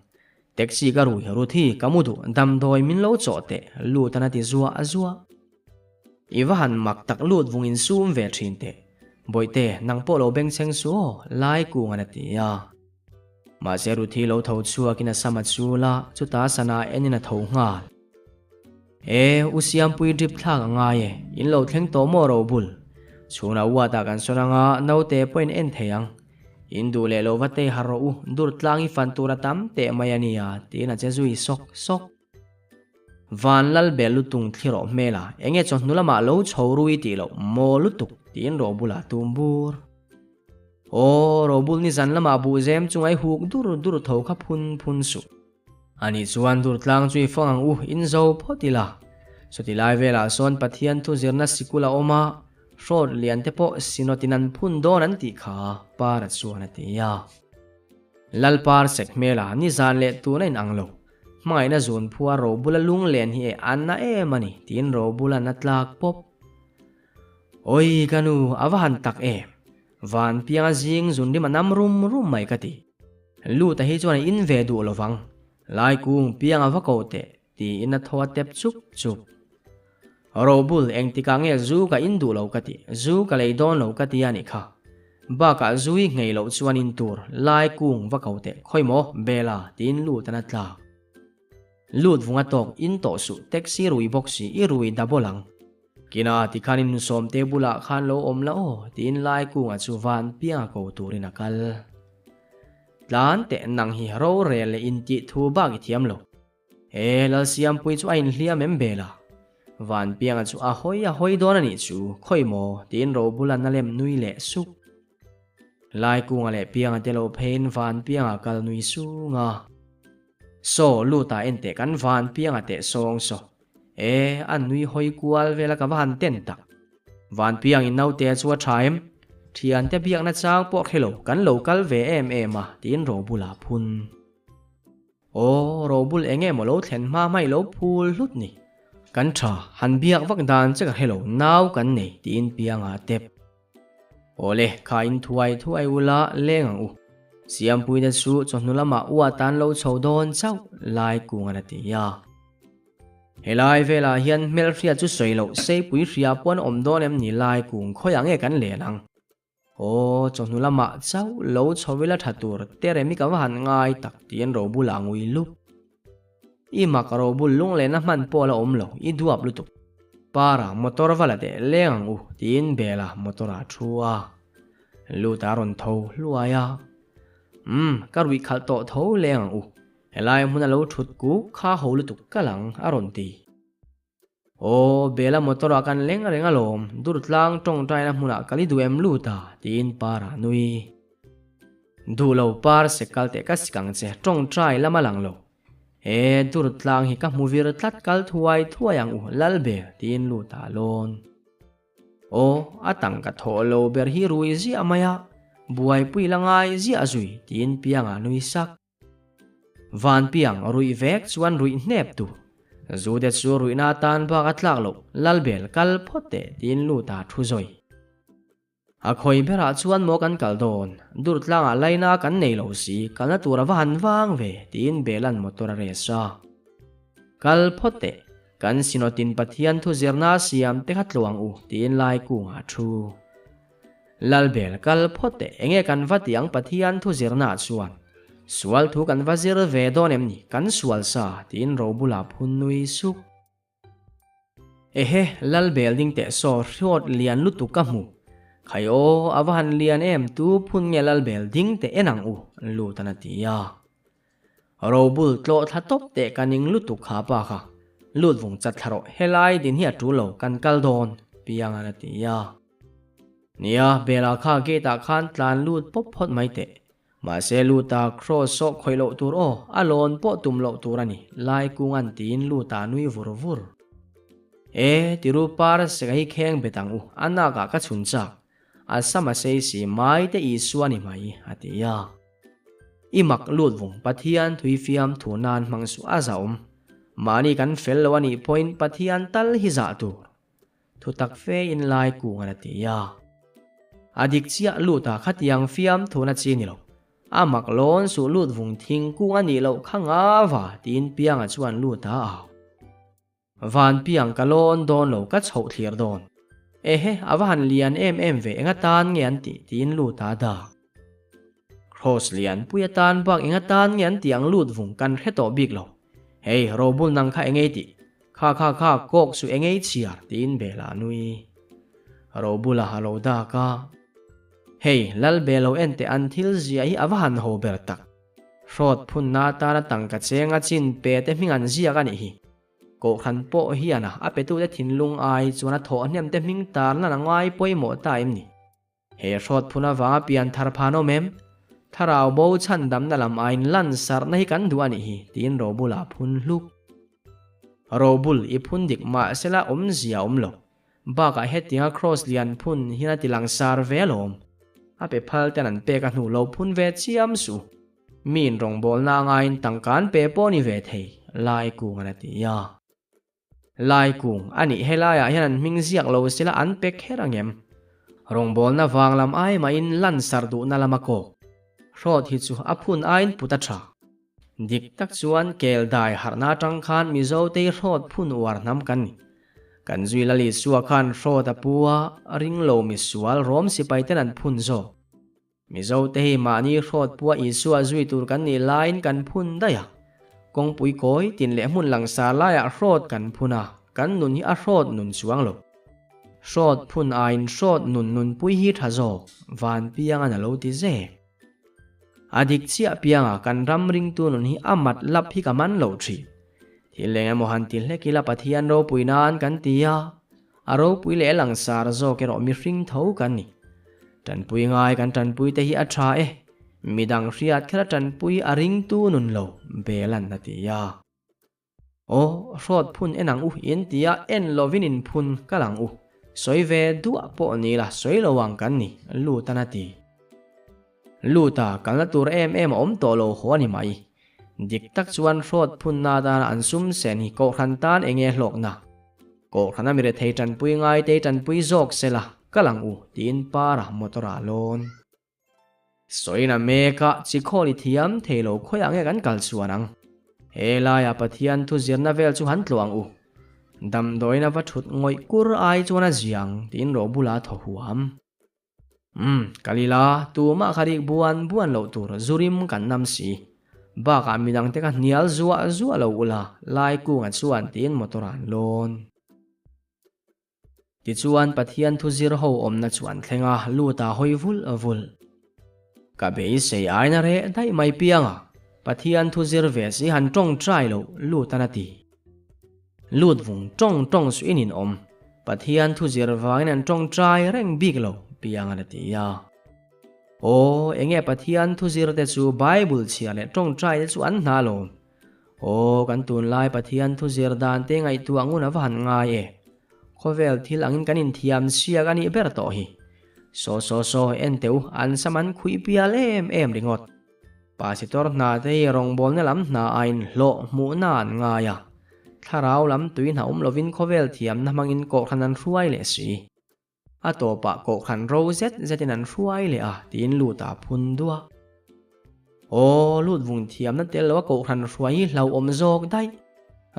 Taxi ka rui, Ruthi ka mu duh, damdawi min lo chawh teh, lut an a ti zuah zuah. I va han mak tak lut vung in sum ve thin teh. Bawihte, nang pawh lo bengchheng su aw, lai kung an a ti a. Mahse Ruthi lo tho chhuakin a sam a chul a, chutah sana enin a tho nghal. E, u Siampui drip thlak a ngai e, in lo thleng tawh maw Robul? Chhunah uatah kan sawn anga naute pawhin en thei ang. In duh leh lo va tei har rawh u, dur tlang i fan tur a tam teh mai a nia, tiin a che zui sawk sawk. Van lal bel lutung thli rawh hmel a, enge chawhnu lamah lo chho rui tih loh maw lutuk, tiin Robula a tum bur. Aw, Robul nizan lamah buhzem chu ngai huk dur dur tho kha phun phun suh. Ani chuan dur tlang chu i fang ang u, in zo phawt ila. Chuti lai velah sawn Pathian thu zirna sikul a awm a, hrawt lian te pawh sinawtin an phun dawn an tih kha Para chuan a ti a. Lalpar sek hmela nizan leh tun a inang lo. Hmangaihna zun phua Robula lunglen hi e an na em a ni, tiin Robula'n a tlak pawp. Awi ka nu, a va han tak em! Van pianga zing zun rim a nam rum rum mai ka ti. Luta hi chuan a in ve duh lo vang, lai kung pianga va ko teh, tiin a thaw a tep chup chup. Robul, engtikah nge zu ka in duh lo ka ti, zu ka lei dawn lo ka ti a nih kha. Bakah zu i nghei loh chuan in tur, lai kung va ko teh, khawi maw, Bella, tiin lut an a tlak. Lut vunga tawk, in tawh suh, taxi rui bawk si, i rui double ang. Kina, tikhan in nusawmte bulah khan lo awm la aw, tiin lai kunga chu van pianga ko turin a kal. Tlan teh nang hi rorel leh intih thu bak i thiam lo. He Lalsiampui chu a inhliam em bel a? Vanpianga chu a hawi a hawi dawn a nih chu, khawi maw? tiin Robula'n a lem nui leh sup. Laikunga leh Pianga te lo pheiin Vanpianga kal nui sung a. Saw, lut ah enteh kan Vanpianga teh sawng saw. E, a nui hawi kual vel a ka va han ten tak. Vanpiang in naute chu a tha em? Thiante biakna chang pawh hre lo, kan lo kal ve em em a, tiin Robula phun. Aw, Robul enge maw lo thlen hma hma i lo phul hlut ni. Kan tha, han biak vak dan che ka hre lo, nau kan nei tiin pianga a tep. Awle, kha in thuai thuai ula leng ang u. Siampuite chu chawhnu lamah ua tan lo chho dawn chauh lai kung an a ti a. Helai velah hian hmelhriat chu sawi loh seipui hria pawn awm dawn em ni lai kung khawiah nge kan len ang? Aw, chawhnu lamah chauh lo chho ila tha tur Teremi ka va han ngai tak tiin Robula a ngui lup. I mak Robul lunglehna hman pawh la awm lo, i duap lutuk. Para, motor va la teh leng ang u tiin Bela motor ah thu a. Lut a rawn tho hluai a. Umm, ka ruih khalh tawh tho leng ang u. Helai hmuna lo thut kuk kha ho lutuk ka lang a rawn ti. Aw, Bela motor ah kan leng reng alawm, Durtlang tawngtaina hmunah kal i duh em lut a? tiin Par a nui. Duh lo Par se kal teh ka sik ang che, tawngtai lam a lang lo. He Durtlang hi ka hmu vir tlat kal thuai thuai ang u Lalbel tiin lut a lawn. Aw, a tangka thawh lo ber hi rui ziah mai a, buaipui la ngai ziah zui tiin Pianga nui sak. Vanpiang ruih vek chuan ruih hnep tur. Zude chu ruihna atan bak a tlak loh, Lalbel kal phawt teh tiin lut a thu zawi. A khawi berah chuan maw kan kal dawn, Durtlangah laina kan nei lo si, kalna tur a va han vang ve tiin Belan motor a rest a. Kal phawt teh, kan Synod-in Pathian thu zirna a siam te kha tluang u tiin Laikungah a thu. Lalbel kal phawt teh enge kan va ti ang Pathian thu zirna ah chuan sual thu kan va zir ve dawn em ni kan sual sa tiin Robula phun nui suk. Ehe Lalbel ding teh saw hriawt lian lutuk ka hmu khai aw a va han lian em tu phun nge Lalbel ding teh en ang u Lutan a ti a. Robul tlawh thla tawp teh ka ning lutuk kha pa kha lut vung chat thla rawh helai din hi a tul lo kan kal dawn Piangan a ti a. Nia, Bela kha gate ah khan tlan lut pawp phawt mai teh. Mahse Luta cross sawh khawih loh tur aw, a lawn pawh tum loh tur a ni, lai kung an tiin Luta nui vur vur. E, tiru par seka hi kheng bet ang u, a nak ah ka chhun chak. A sam a sei si, mai te Isua ni mai, a ti a. I mak lut vung, Pathian thui fiam thu nan hmang suh a zah awm. Mahni kan fel lo a nih pawhin Pathian tal hi zah tur. Thu tak fe in lai kung an a ti a. A dik chiah lut a khatiang fiam thun a chi ni lo. A mak lawn suh lut vung thing kung a nih loh kha nga va tiin Pianga chuan lut a au. Van Piang ka lawn dawn lo ka chhoh thlir dawn. Ehe a va han lian em em ve enga tan nge an tih tiin lut a dak. Cross lian pui atan bak enga tan nge an tih ang lut vung kan hre tawh bik lo. Hei Robul nang kha engei tih Kha kha kha kawk su engei chhiar tiin Bela a nui. Robula a lo dak a. Hei Lal Belo en teh an thil zia hi a va han ho ber tak. Hrawt phunna atana tangka chenga chin pe te hming an ziak a nih hi. Kohhran pawh hian a a petute thinlung ai chuan a thawh hnem te hming tarlan a ngai pawimawh ta em ni? He hrawt phun avanga pian thar phan awm em? Thlarau bo chhan damna lam aiin lan sarhna hi kan duh a nih hi, tiin Robula a phun hluk. Robul, i phun dik mahsela awmzia a awm lo. Bakah hetianga Kross lian phun hian a ti langsar ve alawm. A pe phal ten an pek a hnu lo phun ve chiam suh. Miin rawngbawlna angaiin tangka an pe pawh ni ve thei, Lai kung an a ti a. Lai kung a nih helaiah hian an hming ziak lo sila an pe kher ang em? Rawngbawlna vang lam ai mahin lansar duhna lama kawk hrawt hi chu a phun aiin put a tha. Dik tak chuan kel dai harhna atang khan Mizo tei hrawt phun uar hnam kan ni. Kan zui Lal Isua khan hrawt a pu a, ringlo misual rawm sipai ten an phun zawk. Mizo te hi mahni hrawt pua Isua zui tur kan nih laiin kan phun daih a. Kawngpui kawi tin leh hmun langsar laiah hrawt kan phun a, kan nun hi a hrawt nun chuang lo. Hrawt phun aiin hrawt nun nunpui hi tha zawk, van piangan a lo ti zek. A dik chiah pianga kan ram ringtu nun hi a mat lap hi ka man lo thin. Thil eng emaw han ti hlek ila Pathian ropui nan kan ti a, A ropui leh langsar zawk erawh mihring tho kan ni. Tanpui ngai kan tanpui te hi a tha e. Midang hriat kher a tanpui a ringtu nun lo, Belan a ti a. Aw, hrawt phun en ang u in ti a, en lovin in phun kal ang u. Sawi ve duah pawh ni la, sawi lo ang kan ni, Lutan a ti. Luta kalna tur em em a awm tawh lo haw a ni mai. Dik tak chuan hrawt phunna atana an sum sen hi kohhran tan eng nge hlawkna? Kohhrana mi rethei tanpui ngai te tanpui zawk sela kal ang u tiin Para motor ah lawn. Sawina meka chi khawl i thiam thei lo khawiah nge kan kal chuan ang? He laiah Pathian thu zirna vel chu han tluang u. Damdawiin a va thut ngawih kur ai chuan a ziang tiin ro bula thaw huam. Umm, kal ila, tumah kha rik buan buan loh tur zurim kan nam si. Bakah midangte kha hnial zuah zuah lo ula, lai kunga chuan tiin motor ah an lawn. Tichuan Pathian thu zir ho awmna chu an thleng a, lut a hawi vul vul. Ka beisei aina reh daih mai piang a, Pathian thu zir ve si han tawngtai loh lut an a ti. Lut vung tawng tawng suh in in awm, Pathian thu zir vangin an tawngtai reng bik lo piang an a ti a. Aw, enge Pathian thu zir te chu Bible chhiar leh tawngtai te chu an hna lawm. Aw, kan tunlai Pathian thu zir dan te ngaihtuah ngun a va han ngai e. Khawvel thil angin kan inthiam siak a nih ber tawh hi. Saw saw saw, en teh u, an sam an khuih pial em em ringawt. Pasitor hna te hi rawngbawlna lam hna aiin hlawh hmuhna an ngai a. Thlarau lam tui hna awm lovin khawvel thiamna hmangin kohhran an hruai leh si. A tawpah kohhran ro zet zetin an hruai leh a tiin lut a phun duah. Aw, lut vung thiamna tel lo a kohhran hruai hi hlauhawm zawk daih.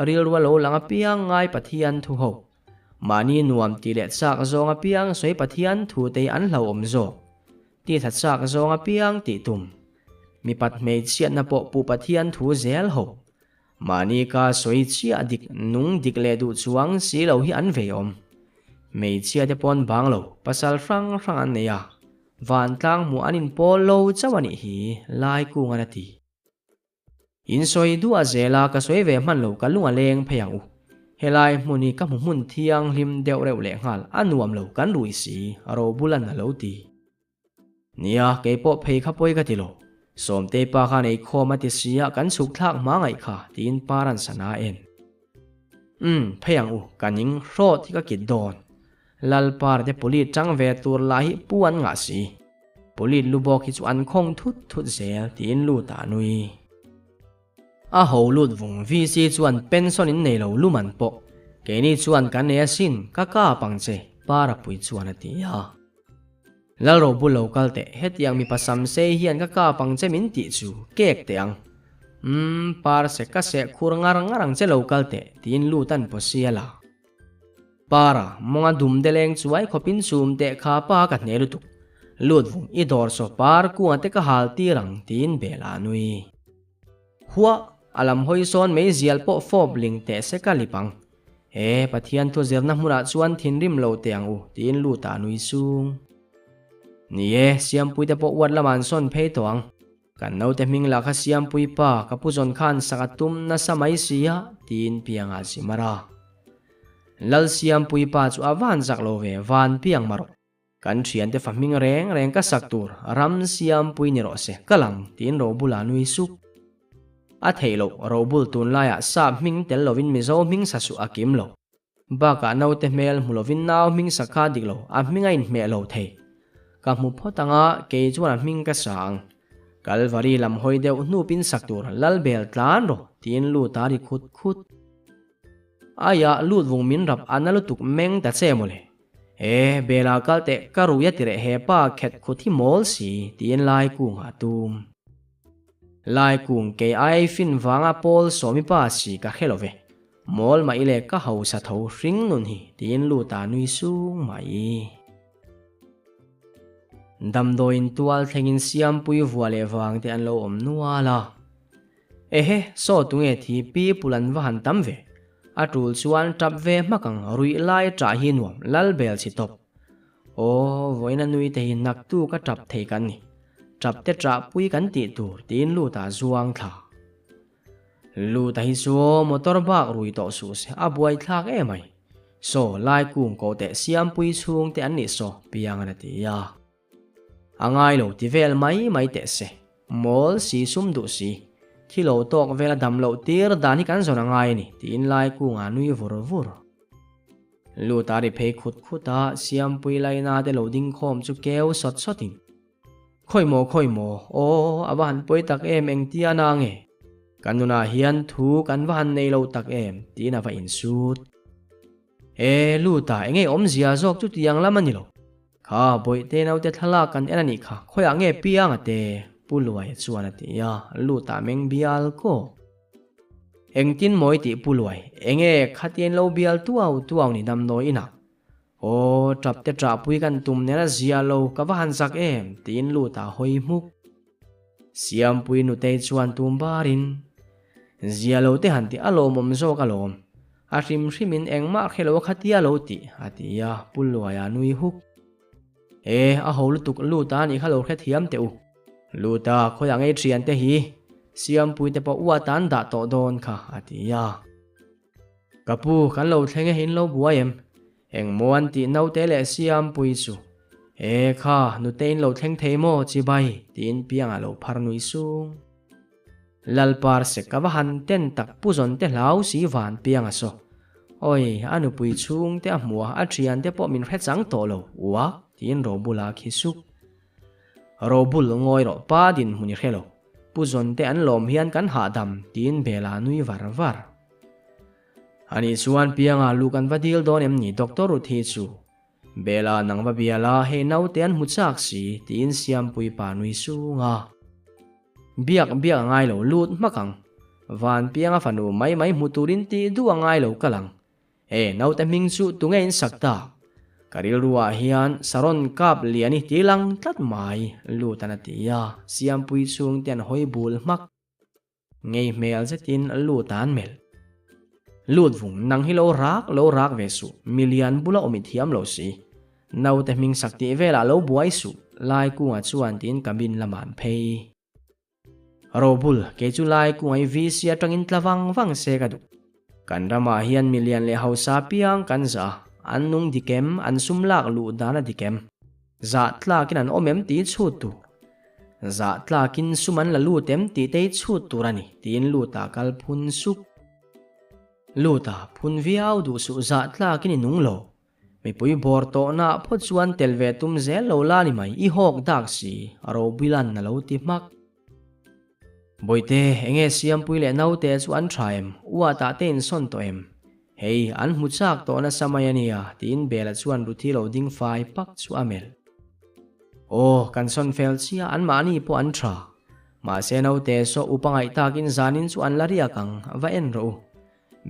Rilru a lo lang apiang ngai Pathian thu ho. Mahni nuam tih leh chak zawng apiang sawi Pathian thu te hi an hlauhawm zawk. Titha chak zawng apiang tih tum. Mipat hmeichhiatna pawh pu Pathian thu zel ho. Mahni ka sawi chiah dik nung dik leh duh chuang si lo hi an vei awm. Hmeichhia te pawn bang lo, pasal hrang hrang an nei a, vantlang hmuh an inpawl lo chauh a nih hi, Lai Kungan a ti. In sawi duah zel a, ka sawi ve hman lo, ka lung a leng phei ang u. Helai hmun hi ka hmu hmun thianghlim deuh reuh lehnghal, a nuam lo, kan rui si, Robulan a lo ti. Nia, kei pawh phei kha pawi ka ti lo. Sawmtei pa khan ei khawm a ti si a, kan chhuk thlak hma ngaih kha, tiin Paran sana a en. Umm, phei ang u, ka ning hrawt hi ka kit dawn. Lalpar te pulit tang ve tur lah hi pu an ngah si. Pulit lu bawk hi chu an khawng thut thut zel, tiin lut ah a nui. A ho lut vung VC chuan pension in nei lo luman pawh keini chuan kan nei asin, ka kap ang che, Para pui chuan a ti a. Lalro bul lo kal teh, hetiang mipa sam sei hian ka kap ang che min tih chu kek teh ang. Umm, par se ka seh khur ngar ngar ang che lo kal teh, tiin lut an paw sial a. Para, mawnga dum de leng chuai khawpin chum teh kha pa ka hne lutuk. Lut vung, i dawr saw par kunga te ka hal tir ang, tiin bel a nui. Huah, a lam hawi sawn mei zial pawh fawp ling teh se ka lip ang. He Pathian thu zirna hmunah chuan thinrim lo teh ang u, tiin lut ah nui sung. Ni e, Siampui te pawh uat lamah an sawn phei tawh ang. Kan naute hming lah kha Siampui pa, ka pu zawn khan sak a tum nasa mai si a, tiin piang ah zim a ra. Lal Siampui pa chu a van zak lo ve, van piang ma rawh. Kan thiante fa hming reng reng ka sak tur ram siampui ni rawh se, ka lang, tiin Robula nui sup. A theih loh, Robul tunlaiah sap hming tel lovin Mizo hming sa suh a kim lo. Bakah naute hmel hmu lovin nau hming sa kha dik lo, a hming a inhmeh lo thei. Ka hmu phawt anga kei chuan a hming ka sa ang. Kalvari lam hawi deuh hnupin sak tur Lalbel tlan rawh, tiin lut a ri khut khut. Aiah lut vung min rap a na lutuk meng ta che mawle. E, Bela kal teh ka rui a ti reh he pa khet khut hi mawl si tiin Lai kung a tum. Lai kung kei ai fin vanga Paul sawmi pa si ka hre lo ve. Mawl mah ile ka hausa tho hring nun hi tiin lut a nui sung mai. Damdawiin tual thlengin Siampui vua leh vang te an lo awm nual a. Ehe, saw tunge thi pi pul an va han tam ve. A tul chuan tap ve hmak ang, ruih lai ṭah hi nuam, lal bel chhi tawp. Aw, vawiin a nui te hi naktu ka tap thei kan ni. Tap te ṭah pui kan tih tur tiin lut ah zuang thla. Lut a hi chu aw, motor bak rui tawh suh se, a buai thlak emai. Saw, lai kung ko teh siampui chhung te an nih saw, piang an a ti a. A ngai lo ti vel mai mai teh se. Mawl si sum duh si. Thi lo tawk vel a dam loh tir dan hi kan zawn a ngai a ni tiin lai kungah nui vur vur. Lut a ri phei khut khut a, Siampui laina te lo ding khawm chu keu sawt sawtin. Khawi maw khawi maw, aw a va han pawi tak em engtia na nge? Kan nunah hian thu kan va han nei lo tak em tiin a va insut. E, Luta, enge awmzia zawk chu tiang lam a ni lo. Kha, Bawihte naute thlalak kan en a nih kha, khawiah nge piang a te? Pu Luaia chuan a ti a, Luta meng bial kawk. Engtin mawi tih Pu Luai, enge khatian lo bial tuau tuau ni damdawi inah? Aw, tap te ṭahpui kan tum nen a zia lo, ka va han zak em, tiin Luta hawi hmuk. Siampui nutei chuan tum barin, Zia lo te han tih a lawmawm zawk alawm, a hrim hrimin engmah hre lo a khatia lo tih, a ti a, Pu Luaia nui huk. E, a ho lutuk Luta a nih kha lo hrethiam teh u. Luta, khawiah ngei ṭhian te hi Siampui te pawh uat an dah tawh dawn kha, a ti a. Ka pu, kan lo thleng e, in lo buai em? Engmaw an tih naute leh Siampui chu. E kha, nute in lo thleng thei maw, chibai? tiin Pianga lo phar nui sung. Lalpar sek ka va han ten tak pu zawn te hlau si van Pianga saw. Awi, a nupui chhung te a hmu a, a thian te pawh min hre chang tawh lo, uak, tiin Robula khi suk. Robul ngawi rawh pa dinhmun i hre lo. Pu zawn te an lawm hian kan hahdam, tiin Bela nui var var. Anih chuan Pianga lu kan va dil dawn em ni Doctor Ruth hi chu? Bela nang va bia la, hei naute an hmu chak si, tiin Siampui pa nui sung a. Biak biak a ngai lo lut hmak ang. Van Pianga fanu mai mai hmu turin tih duh a ngai lo kal ang. He naute hming chu tunge in sak tak? Ka rilruah hian Saron kap lian i ti lang tlat mai, lut an a ti a, Siampui chhungte an hawi bul hmak. Ngei hmel zetin lut an melh. Lut vung nang hi lo rak lo rak ve suh, milian bula awm i thiam lo si. Naute hming sak tih velah lo buai suh, Laikunga chuan tiin cabin lamah an phei. Robul, kei chu Laikunga i VC atangin tla vang vang se ka duh. Kan ramah hian milian leh hausa piang kan zah a, an nung dik em, an sum lak luh dan a dik em? Zah tlakin an awm em tih chhut tur. Zah tlakin sum an la lut em tih te hi chhut tur a ni, tiin Luta kal phun sup. Luta phun viau duh suh zah tlakin i nung lo. Mipui bawr tawhna phawt chuan tel ve tum zel lo la ni mai, i hawk dak si, a Robilan a lo ti hmak. Bawihte, enge Siampui leh naute chu an tha em? Uatah te insawn tawh em? Hei, an hmu chak tawh nasa mai a nia, tiin Bela chuan Ruthi lo ding fai pak chu a melh. Aw, kan sawn fel chiah, anmahni pawh an tha. Mahse naute saw upa ngaih takin zanin chu an la riak ang, va en rawh u.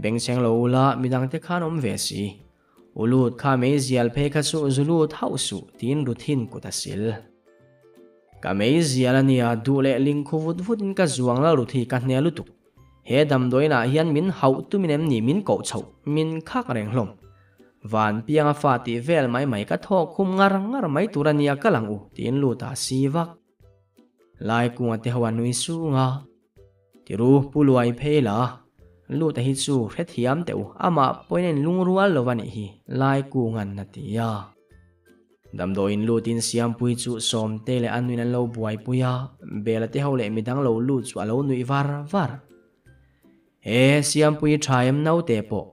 Bengchheng lo ula, midangte khan awm ve si. U lut kha meizial phei kha chu zu lut hauh suh, tiin Ruthin kut a sil. Ka meizial a nia, duh leh ling khu vut vutin ka zuang lal Ruthi ka hne lutuk. He damdawiinah hian min hauh tumin em ni min koh chhoh, min khak reng hlawm. Van pianga fa tih vel mai mai ka thawk khum ngar ngar mai tur a nia kal ang u, tiin lut a si vak. Lai kunga te ho a nui sung a. Tiru, Pu Luai phei la, lut a hi chu hrethiam teh u, amah pawhin a inlungrual lo a nih hi, Lai kunga'n a ti a. Damdawiin lutin Siampui chu Sawmte leh a nuin an lo buaipui a, Bela te ho leh midang lo lut chu a lo nuih var var. He Siampui tha em naute pawh,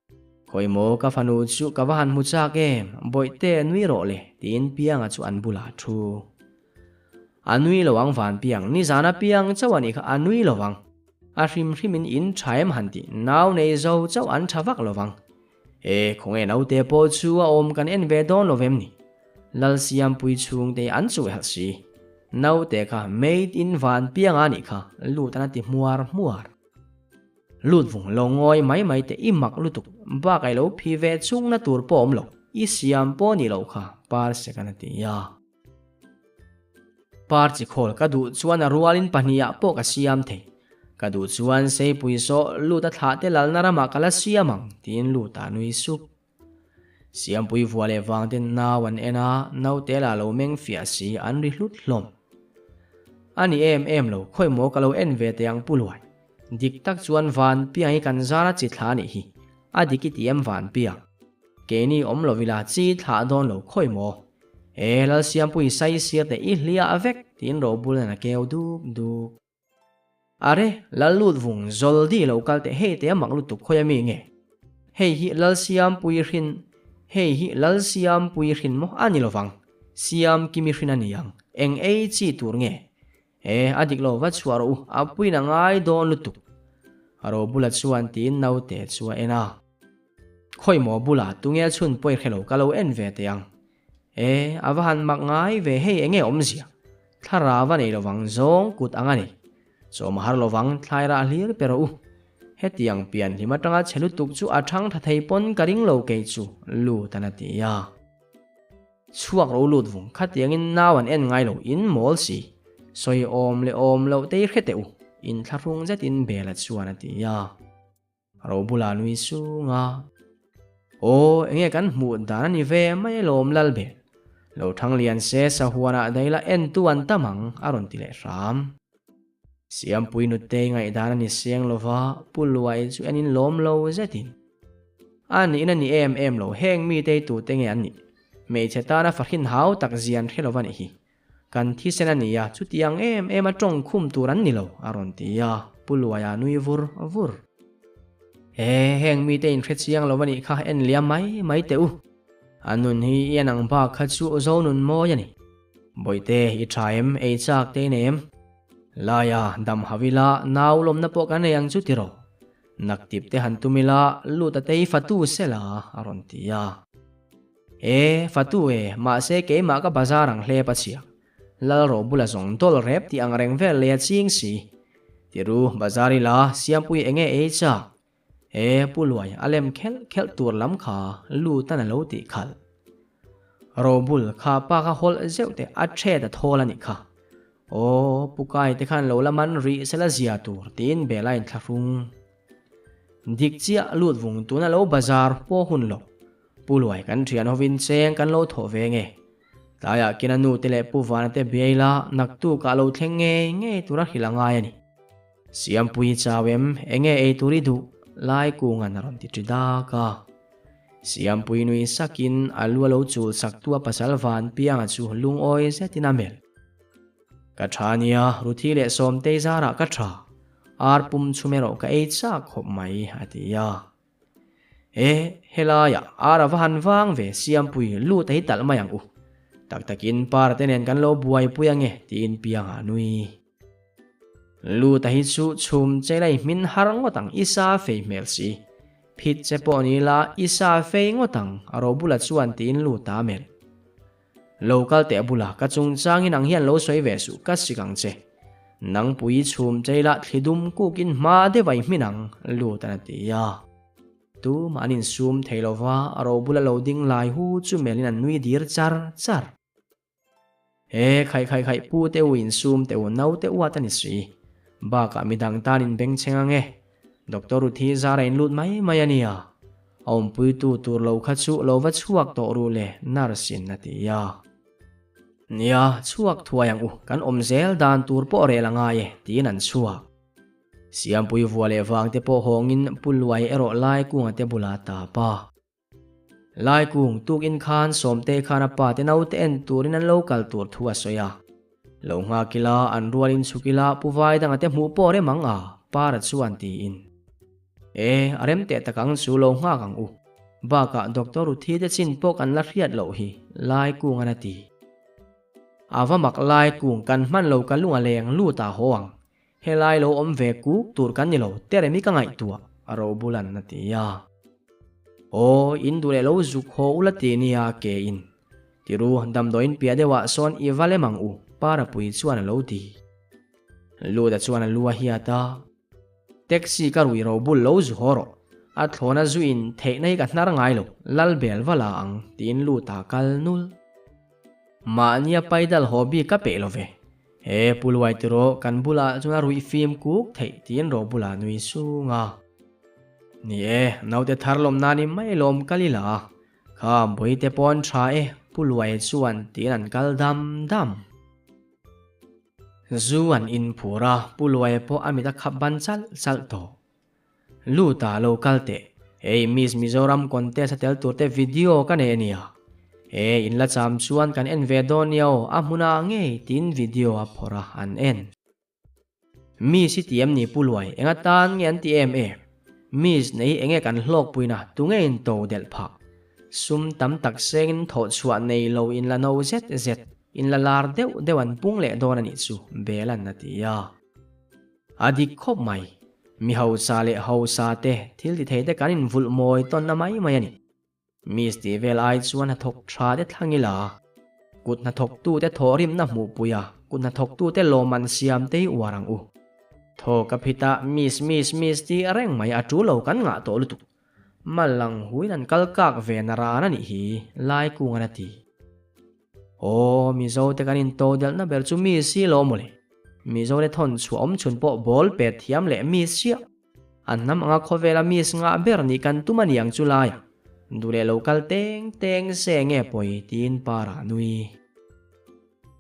khawi maw ka fanu chu ka va han hmu chak em, Bawihte nui rawh le, tiin Pianga chu an bulah a thu. A nui lo ang Vanpiang, nizan a piang chauh a nih kha a nui lo vang. A hrim hrimin in tha em han tih, nau nei zo chauh an tha vak lo vang. E, khawnge naute pawh chu a awm kan en ve dawn lo vem ni? Lalsiampui chhungte an chuh helh si. Naute kha made in van pianga nih kha lut an a ti hmuar hmuar. Lut vung lo ngawi mai mai teh i mak lutuk, bak ai lo phi ve chungna tur pawh awm lo, i siam pawh nih loh kha Parsek an a ti a. Par chi khawl ka duh chuan a rualin pahnih ah pawh ka siam thei. Ka duh chuan seipui saw lut a thlah te lalna ramah ka la siam ang, tiin lut a nui sup. Siampui vua leh vang ten nau an en a, naute lah lo meng fiah si an ri hlut hlawm. A ni em em lo, khawi maw ka lo en ve teh ang Pu Luai. Dik tak chuan Vanpiang hi kan zar a chi thla a nih hi, a dik i ti em Vanpiang? Keini awm lo ila chi thlah dawn lo khawi maw? E Lalsiampui sai sir teh i hliah vek tiin Robul nen a keu duk duk. Are, Lallut vung zawl di lo kal teh hei teh a mak lutuk khawi a mi nge? Hei hi Lalsiampui hrin hei hi Lalsiampui hrin maw a ni lovang, Siamkimi hrin a ni ang, eng ei chi tur nge? E, a dik lo va chhuah rawh u, a puiin a ngai dawn lutuk. Robula chuan tiin naute chu a en a. Khawi maw bula tunge chhun pawi hrelo ka lo en ve teh ang. E, a va han mak ngai ve hei enge awmzia. Thlarau a nei lovang zawng kut ang a ni. Chawm a har lovang thlai rah hlir pe rawh u. Hetiang pian hlim atanga chhe lutuk chu a thang tha thei pawn ka ring lo kei chu lut an a ti a. Chhuak ro lut vung khatiangin nau an en ngai lo in mawl si. Sawi awm leh awm loh te i hre teh u, inthlahrung zetin Bela chuan a ti a. Ro bula nui sung a. Aw, enge kan hmuh dan a ni ve mai alawm Lalbel. Lo thang lian se sahuanah daila entu an tam ang a rawn ti leh hram. Siampui nutei ngaihdan a ni seng lova Pu Luai chu en in lawm lo zetin. A niin a ni em em lo heng mitei tute nge an nih? Hmeichhe tana fahrin hau tak zian hre lova nih hi. Kan thisen a nia, chutiang em em a tawng khum tur an ni lo, a rawn ti a, Pu Luaia nui vur vur. He, heng mite in hre chiang lo a nih kha en liam mai mai teh u. A nun hi i en ang bak kha chu zo nun mawi a ni. Bawihte, i tha em, ei chak te i nei em? Laia, dam hau ila, nau lawmna pawh kan nei ang chu tiraw? Naktip te han tum ila, lut a tei fatu sela, a rawn ti a. E, fatu e, mahse keimah ka bazar ang hle pachhia. Lalro bula zawng dawl rep tih ang reng vel lei a ching si. Tiru, bazar ila, Siampui enge ei chak? E, Pu Luai, a lem khelh khelh tur lam kha lutan a lo tih khalh. Robul, kha pa kha hawlh zeuh teh, a thet a thawl a nih kha. Aw, Pu Kai te khan lo la man rih sela zia tur, tiin Bela inthlahrung. Dik chiah lut vung tuna lo bazar pawh hun lo. Pu Luai kan thian hovin cheng kan lo thawh ve nge. Tlaiah kina nu te leh Pu Vana te biai la naktukah lo thleng ngei ngei tura hrilh a ngai a ni. Siampui chau em enge ei tur i duh lai kungan a rawn ti ṭi dak a. Siampui nui sakin a lu a lo chul sak tu a pasal Vanpianga chu lungawi zetin a melh. Ka tha nia, Ruthi leh Sawmtei zarah ka tha. Ar pum chhum erawh ka ei chak khawp mai, a ti a. E, helaiah ar a va han vang ve, Siampui, lut a hi talh mai ang u. Tak takin para te nen kan lo buaipui ange, tiin Pianga a nui. Lut a hi chu chhum che la i hmin har ngawt ang, i sa fei hmel si. Phit che pawh ni la, i sa fei ngawt ang, a robula chuan tiin lut a melh. Lo kal teh bula ka chungchangin ang hian lo sawi ve suh ka sik ang che. Nangpui chhum cheilah thli dum kukin hma deuh a i hmin ang, lut an a ti a. Tumah an insum thei lo va, a ro bula lo ding lai hu chu melhin an nui dir char char. He khaih khaih khaih pu te u insum teh u nau te uat a ni si. Bakah midang tan in bengchheng ang e. Doctor Ruthi zara in lut mai mai a nia. A awmpuitu tur lo kha chu lo va chhuak tawh ru le, nurse in a ti a. Nia, chhuak thuai ang u, kan awm zel dan tur pawh rel a ngai e, tiin an chhuak. Siampui vua leh vang te pawh hawngin Pu Luai erawh Laikunga te bulah a tap a. Laikung tukin khan Sawmte khan a pa te naute en turin an lo kal tur thu a sawi a. Lo nghak ila, an rualin chhuk ila, Pu Vaidanga te hmuh pawh rem ang a, Para chuan tiin. E, a rem teh tak ang chu lo nghak ang u. Bakah Doctor Ruthi te chin pawh kan la hriat loh hi, Laikungan a ti. A va mak Laikung kan hman lo ka lung a leng lut a haw ang. Helai lo awm ve kuk tur kan ni lo, Teremi ka ngaihtuah, a ro bulan a ti a. Aw, in duh leh lo zuk haw ula ti nia ke in. Tiru, damdawiin piah deuhah sawn i va lem ang u, Parapui chuan a lo ti. Luda chuan a lu a hiat a. Taxi ka rui ro bul lo zu haw rawh, a thlawna zu in theihna hi ka hnar ngai lo, lal bel va la ang, tiin Luta kal nul. Mahnia paidal haw bik ka peih lo ve. He Pu Luai tiraw kan bulah chuan a ruih fim kuk theih tiin ro bulah nui sung a. Ni e, naute thar lawm nan i mai lawm kal ila a. Kha Bawihte pawn tha e Pu Luai chuan tiin an kal dam dam. Zu an in phur a, Pu Luai pawh a mit a khap ban chalh chalh tawh. Luta lo kal teh. Hei Miss Mizoram contest a tel tur te video ka nei ania. He in la cham chuan kan en ve dawn nia aw a hmunah ngei tiin video a phawrh a an en. Miss hi ti em ni Pu Luai enga tan nge an ti em em? Miss nei hi enge kan hlawkpuina tunge in to delh phah? Sum tam tak sengin thawh chhuah nei lo in la no zet zet in la lar deuh deuh an pung leh dawn anih chu Belan a ti a. A dik khawp mai. Mi hausa leh hausa te, thil ti thei te kan invulh mawi tawnna mai mai a ni. Miss tih vel ai chuan hnathawk tha te thlang ila, kut hnathawktu te thawhrimna hmuhpui a, kut hnathawktu te lawmman siam te hi uar ang u. Thaw ka phit a, Miss, Miss, Miss tih reng mai a tul lo kan ngah tawh lutuk. Mal lang huin an kal kak ve na ran a nih hi, Laikungan a ti. Aw, Mizo te kan into delhna ber chu mi si lo mawle. Mizo te thawn chhuah awm chhun pawh ball pet thiam leh mi siah. An hnam anga khawvela miss ngah ber nih kan tum a niang chu laia. Duh leh lo kal teng teng se nge pawi tiin Para nui.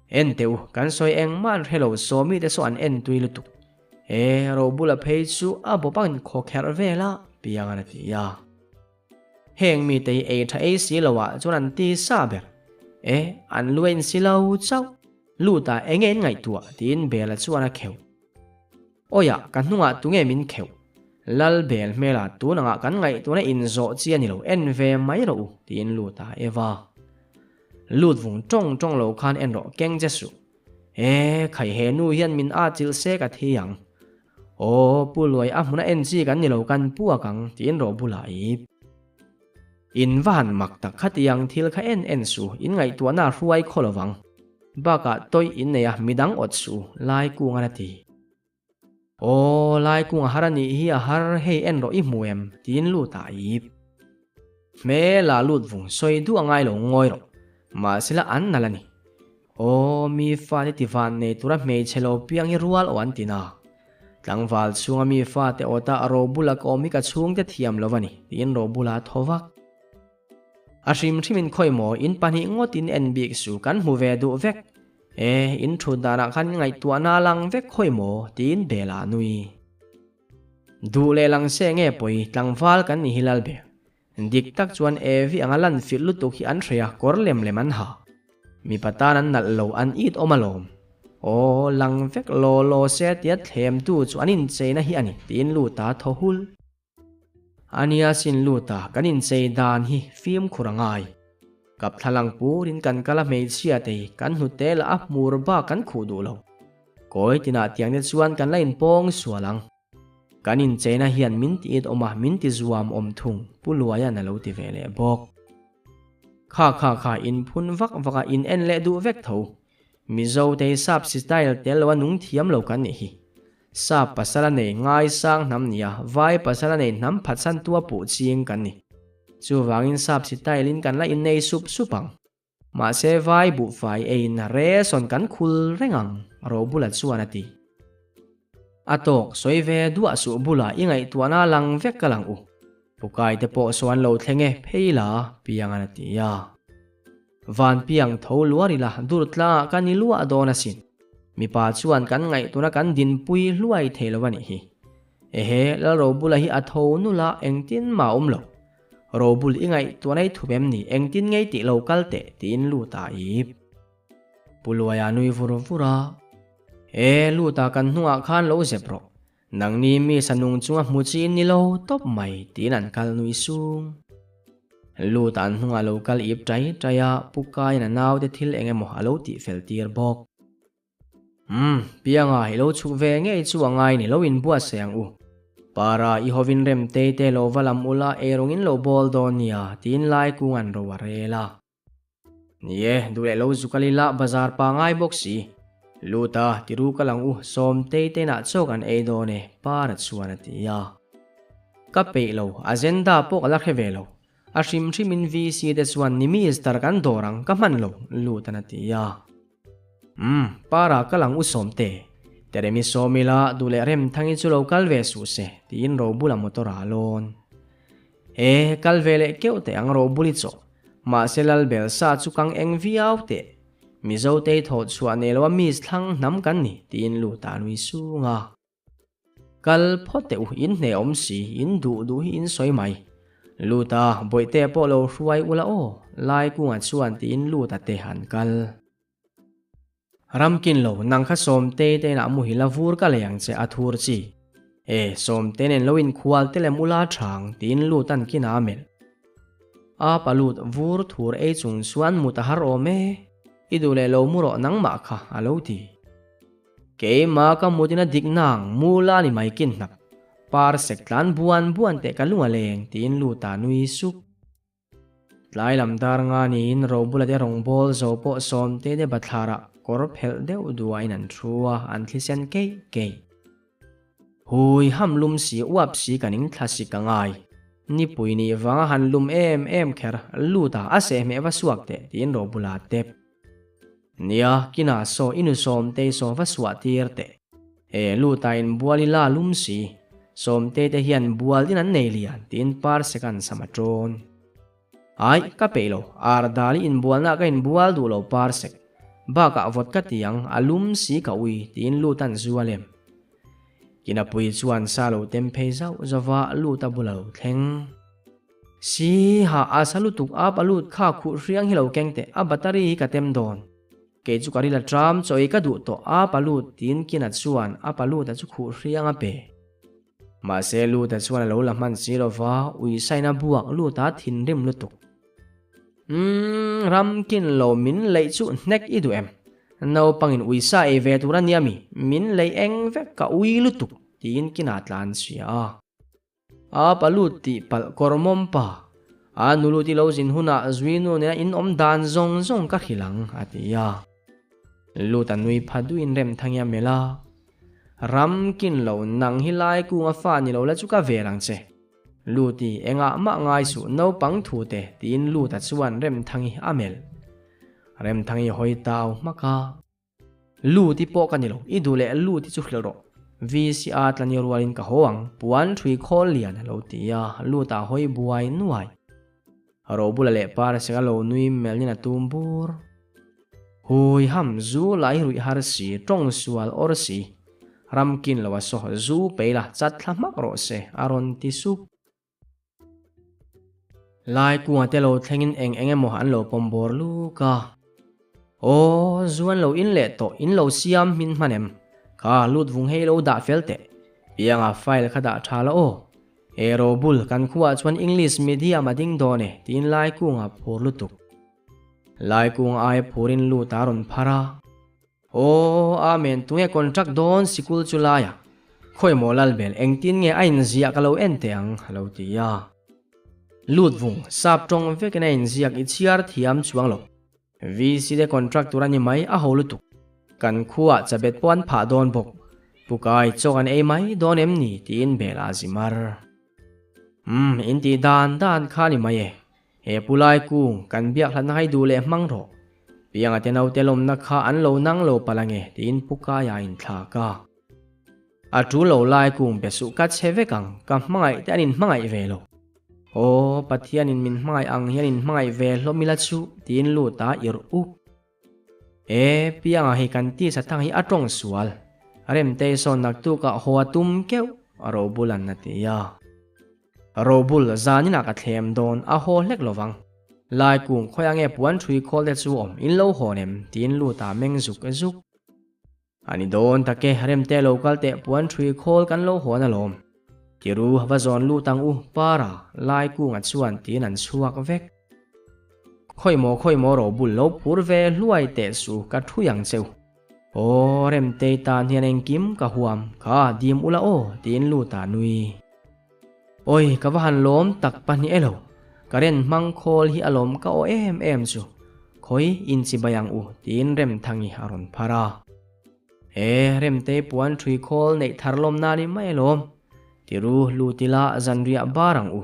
En teh u, kan sawi engmah an hre lo, Sawmi te saw an en tui lutuk. E, Robula phei chu a bawp a inkhawkherh vel a, Piangan a ti a. Heng mite hi ei tha ei si lo ah chuan an ti sa ber. E, an lu a insi lo chauh. Lut ah enge in ngaihtuah tiin Bela chuan a kheuh. Awiah, ka hnungah tunge min kheuh? Lal Bel hmelah tun angah kan ngaihtuahna inzawh chi a ni lo, en ve mai rawh u tiin lut ah Eva. Lut vung tawng tawng lo khan en rawh keng che suh. E, khai he nu hian min a chilh se ka thi ang. Aw, Pu Luai a hmuna en chi kan ni lo kan puak ang tiin rawh bulah ip. In va han mak tak khatiang thil kha en en su, in ngaihtuahna a hruai khaw lovang. Bakah tawih in nei a midang awt su, Lai kungan a ti. Aw, Lai kung a har a nih hi a har hei en rawh i hmu em tiin lut ah ip. Hmel ah lut vung sawi duh a ngai lo ngawi rawh, mahsela an nalh a ni. Aw, mi fate ti van nei tura hmeichhe lo piang hi rual aw an ti na. Tlangval chhunga mi fate awta robula ka awm hi ka chhungte thiam lo a ni, tiin robula a thaw vak. A hrim hrimin khawi maw, in pahnih ngawtin en bik su, kan hmu ve duh vek. E, in thut danah khan ngaihtuahna a lang vek khawi maw, tiin Bela a nui. Duh leh lang se nge pawi, tlangval kan ni hi Lalber. Dik tak chuan Evi anga lan filh lutuk hi an hreih a, kawr lem lem an ha. Mipa tan an nalh lo, an it awm alawm. Aw, lang vek law law se tia thlemtu chu an incheina hi a ni, tiin Luta thaw hul. A nia sin Luta, kan inchei dan hi fimkhur a ngai. Kap thlalang purin kan kal a hmeichhia te hi kan hnute lah a hmur bak kan khuh duh lo. Kawi tinah tiang te chuan kan la inpawng sual ang. Kan incheina hian min ti it awm a, min ti zuam awm thung, Pu Luaia'n a lo ti ve leh bawk. Kha kha kha, in phun vak vak a, in en leh duh vek tho. Mizo te hi sap style tel lo a nung thiam lo kan nih hi. Sap pasal a nei ngaisang hnam nia, vai pasal a nei hnam phatsan tua puh ching kan ni. Chuvangin sap style in kan la innei sup sup ang. Mahse vai buhfai eiin resawn kan khul reng ang, Robula chuan a ti. A tawk sawi ve duah suh bulah i ngaihtuahna lang vek ka lang u. Pukai te pawh sawn lo thleng e, phei la, Piangan a ti a. Van piang tho luar ila dur tlangah ka ni luah dawn asin. Mipa chuan kan ngaihtuahna kan dinpui hluai thei lo a nih hi. Ehe, Lalrobula hi a tho nula engtin mah a awm lo. Robul i ngaihtuah nei thup em ni? Engtin ngei tih lo kal teh? tiin Luta a ip. Pu Luaia nui vur vur a, E, Luta kan hnungah khan lo zep rawh. Nangni mi sa nung chunga hmu chi in ni lo tawp mai, tiin an kal nui sung. Luta an hnungah lo kal ip tai tai a, Pu Kaiin a naute thil eng emaw a lo tihfel tir bawk. Umm, Pianga, i lo chhuk ve ngei chu a ngai ni lo inbuatsaih ang u. Para, i hovin rem tei te lo va lam ula eirawngin lo bawl dawn nia, tiin lai kung an ro a rel a. Ni e, duh leh lo zu kal ila bazar pa ngai bawk si. Lut a, ti ru kal ang u, sawm tei te inah chawk an ei dawn e, Para chuan a ti a. Ka peih lo, agenda pawh ka la hre ve lo. A hrim hrimin VC te chuan ni Mister kan dawr ang, ka hman lo, lut an a ti a. Umm, Para kal ang u Sawmte. Teremi sawm ila duh leh Remthangi chu lo kal ve suh se, tiin Robula motor ah a lawn. E, kal ve leh keuh teh ang Robuli chawh. Mahse Lalbel sa chu kang eng viau teh. Mizo tei thawh chhuah nei lo a miss thlang hnam kan ni, tiin lut a nui sung a. Kal phawt teh u, in hneh awm si, in duh duh hi in sawi mai. Luta, bawihte pawh lo hruai ula aw, lai kungah chuan tiin Luta te an kal. Ramkin lo, nang kha Sawmtei te inah muhil a vur ka lei ang che a thur chi. E, Sawmtei nen lo inkhual te lem ula thang, tiin Luta'n kinah a melh. A pa Lut vur thur ei chung chuan mut a har awm e, i duh leh lo mu rawh nangmah kha, a lo ti. Keimah ka mutin a dik nang, mu la ni mai kin hnap. Par sek tlan buan buan teh ka lung a leng, tiin Luta nui sup. Tlai lam dar nga niin Robula te rawngbâwl zo pawh Sawmte te bathlarah kawr phelh deuh duahin an thu a, an thlisen keih keih. Hui ham lum si uap si ka ning thla si ka ngai. Nipui nih vanga han lum em em kher Luta a sehmeh va suak teh tiin Robula a tep. Nia, kinah saw i nu Sawmtei saw va suah tir teh. E, Luta in bual i la lum si. Sawmtei te hian bual din an nei lian tiin Parsek an sam a ṭawn. Ai, ka peih lo, ar dal i inbualna ka inbual duh lo Parsek. Bakah vawt ka ti ang, a lum si ka ui tiin Lutan zu a lem. Kinapui chuan sa lo tem phei zauh zauh va, Luta bula lo thleng. Si ha a sa lutuk a palut kha khuh hriang hi lo keng teh a battery hi ka tem dawn. Kei chu ka ril a tram chaw ei ka duh tawh a palut tiin Kina chuan a palut a chu khuh hriang a pe. Mahse lut a chuan a lo la hman si lova ui sain a buak lut a thinrim lutuk. Umm ram kin lo min leih chu hnek i duh em? Naupangin ui sa ei ve tur a nia mi min leih eng vek ka ui lutuk tiin Kina tlan chhia a. A palut tih palh kawr mawm pa. A nulut i lo zin hunah Zuinu nena in awm dan zawng zawng ka hrilh ang, a ti a. Lut a nui pha duhin Remthangi a melh a. Ram kin lo nang hi lai kung a fa ni lo la chu ka vel ang che. Luti engah mah ngai suh naupang thu te tiin Luta chuan Remthangi a melh. Remthangi hawi tau hmak a. Lut i pawh ka ni lo, i duh leh lut i chu hrilh rawh. VCA tlani rualin ka haw ang, puan ṭhui khawl lian a lo ti a, lut ah hawi buai nuai. Robula leh Parsek a lo nui melhin a tum bur. Hui ham, zu lai ruih har si, tawng sual awr si. Ramkin lo a saw, zu pei la, chat thla hmak rawh se, a rawn ti sup. Lai kungah te lo thlengin eng eng emaw an lo pawm bawr luk a. Aw, zu an lo in leh tawh, in lo siam hmin hman em? Kha lut vung hei lo dah fel teh. Pianga file kha dah tha la aw. E Robul, kan khuaah chuan English medium a ding dawn e, tiin Lai kungah phur lutuk. Lai kung aia phurin lut a rawn phar a. Aw, Amen, tunge contract dawn sikul chu laia? Khawi maw Lalbel, engtin nge a inziah ka lo en teh ang, a lo ti a. Lut vung, sap tawng vekin a inziak i chhiar thiam chuang lo. VC te contract tur a ni mai, a ho lutuk. Kan khuaah chabet pawh an phah dawn bawk. Pukai, chaw kan ei mai dawn em ni? tiin Bela a zi mar. Umm, in tih dan dan kha a ni mai e. He pu lai kung, kan biak hlatna hai duh leh hmang rawh. Pianga te naute lawmna kha an lo nang lo palh ange tiin pu Kaia a inthlak a. A tul lo lai kung be suh ka che vek ang, ka hmangaih te an inhmangaih ve lo. Aw, Pathianin min hmangaih ang hian inhmangaih ve hlawm ila chu tiin lut a irh up. E, Pianga hi kan tisa thang hi a tawng sual. Remtei sawn naktukah haw a tum keuh, Robulan a ti a. Robul, zaninah ka thlem dawn, a haw hlek lo vang. Lai kung khawi ange puan ṭhui khawl te chu awm, in lo hawn em? tiin lut a meng zuk zuk. A ni dawn tak e, Remte lo kal teh puan ṭhui khawl kan lo hawn alawm. Tiru, va zawn lut ang u, Para, Lai kunga chuan tiin an chhuak vek. Khawi maw, khawi maw Robul, lo phur ve hluai teh su, ka ṭhui ang cheu. Aw, Remtei tan hian engkim ka huam, kha dim ula aw, tiin lut a nui. Awi, ka va han lawm tak pahnih elo. Current hmang khawl hi a lawm ka aw em em chu. Khawi, inchibai ang u, tiin Remthangi a rawn phar a. E, Remtei puan ṭhui khawl neih thar lawm nan i mai alawm. Tiru, lut ila zanriah bar ang u.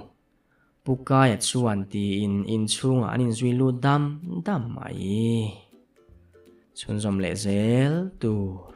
Pu Kaia chuan tiin inchhungah an inzui lut dam dam mai. Chhunzawm leh zel tur.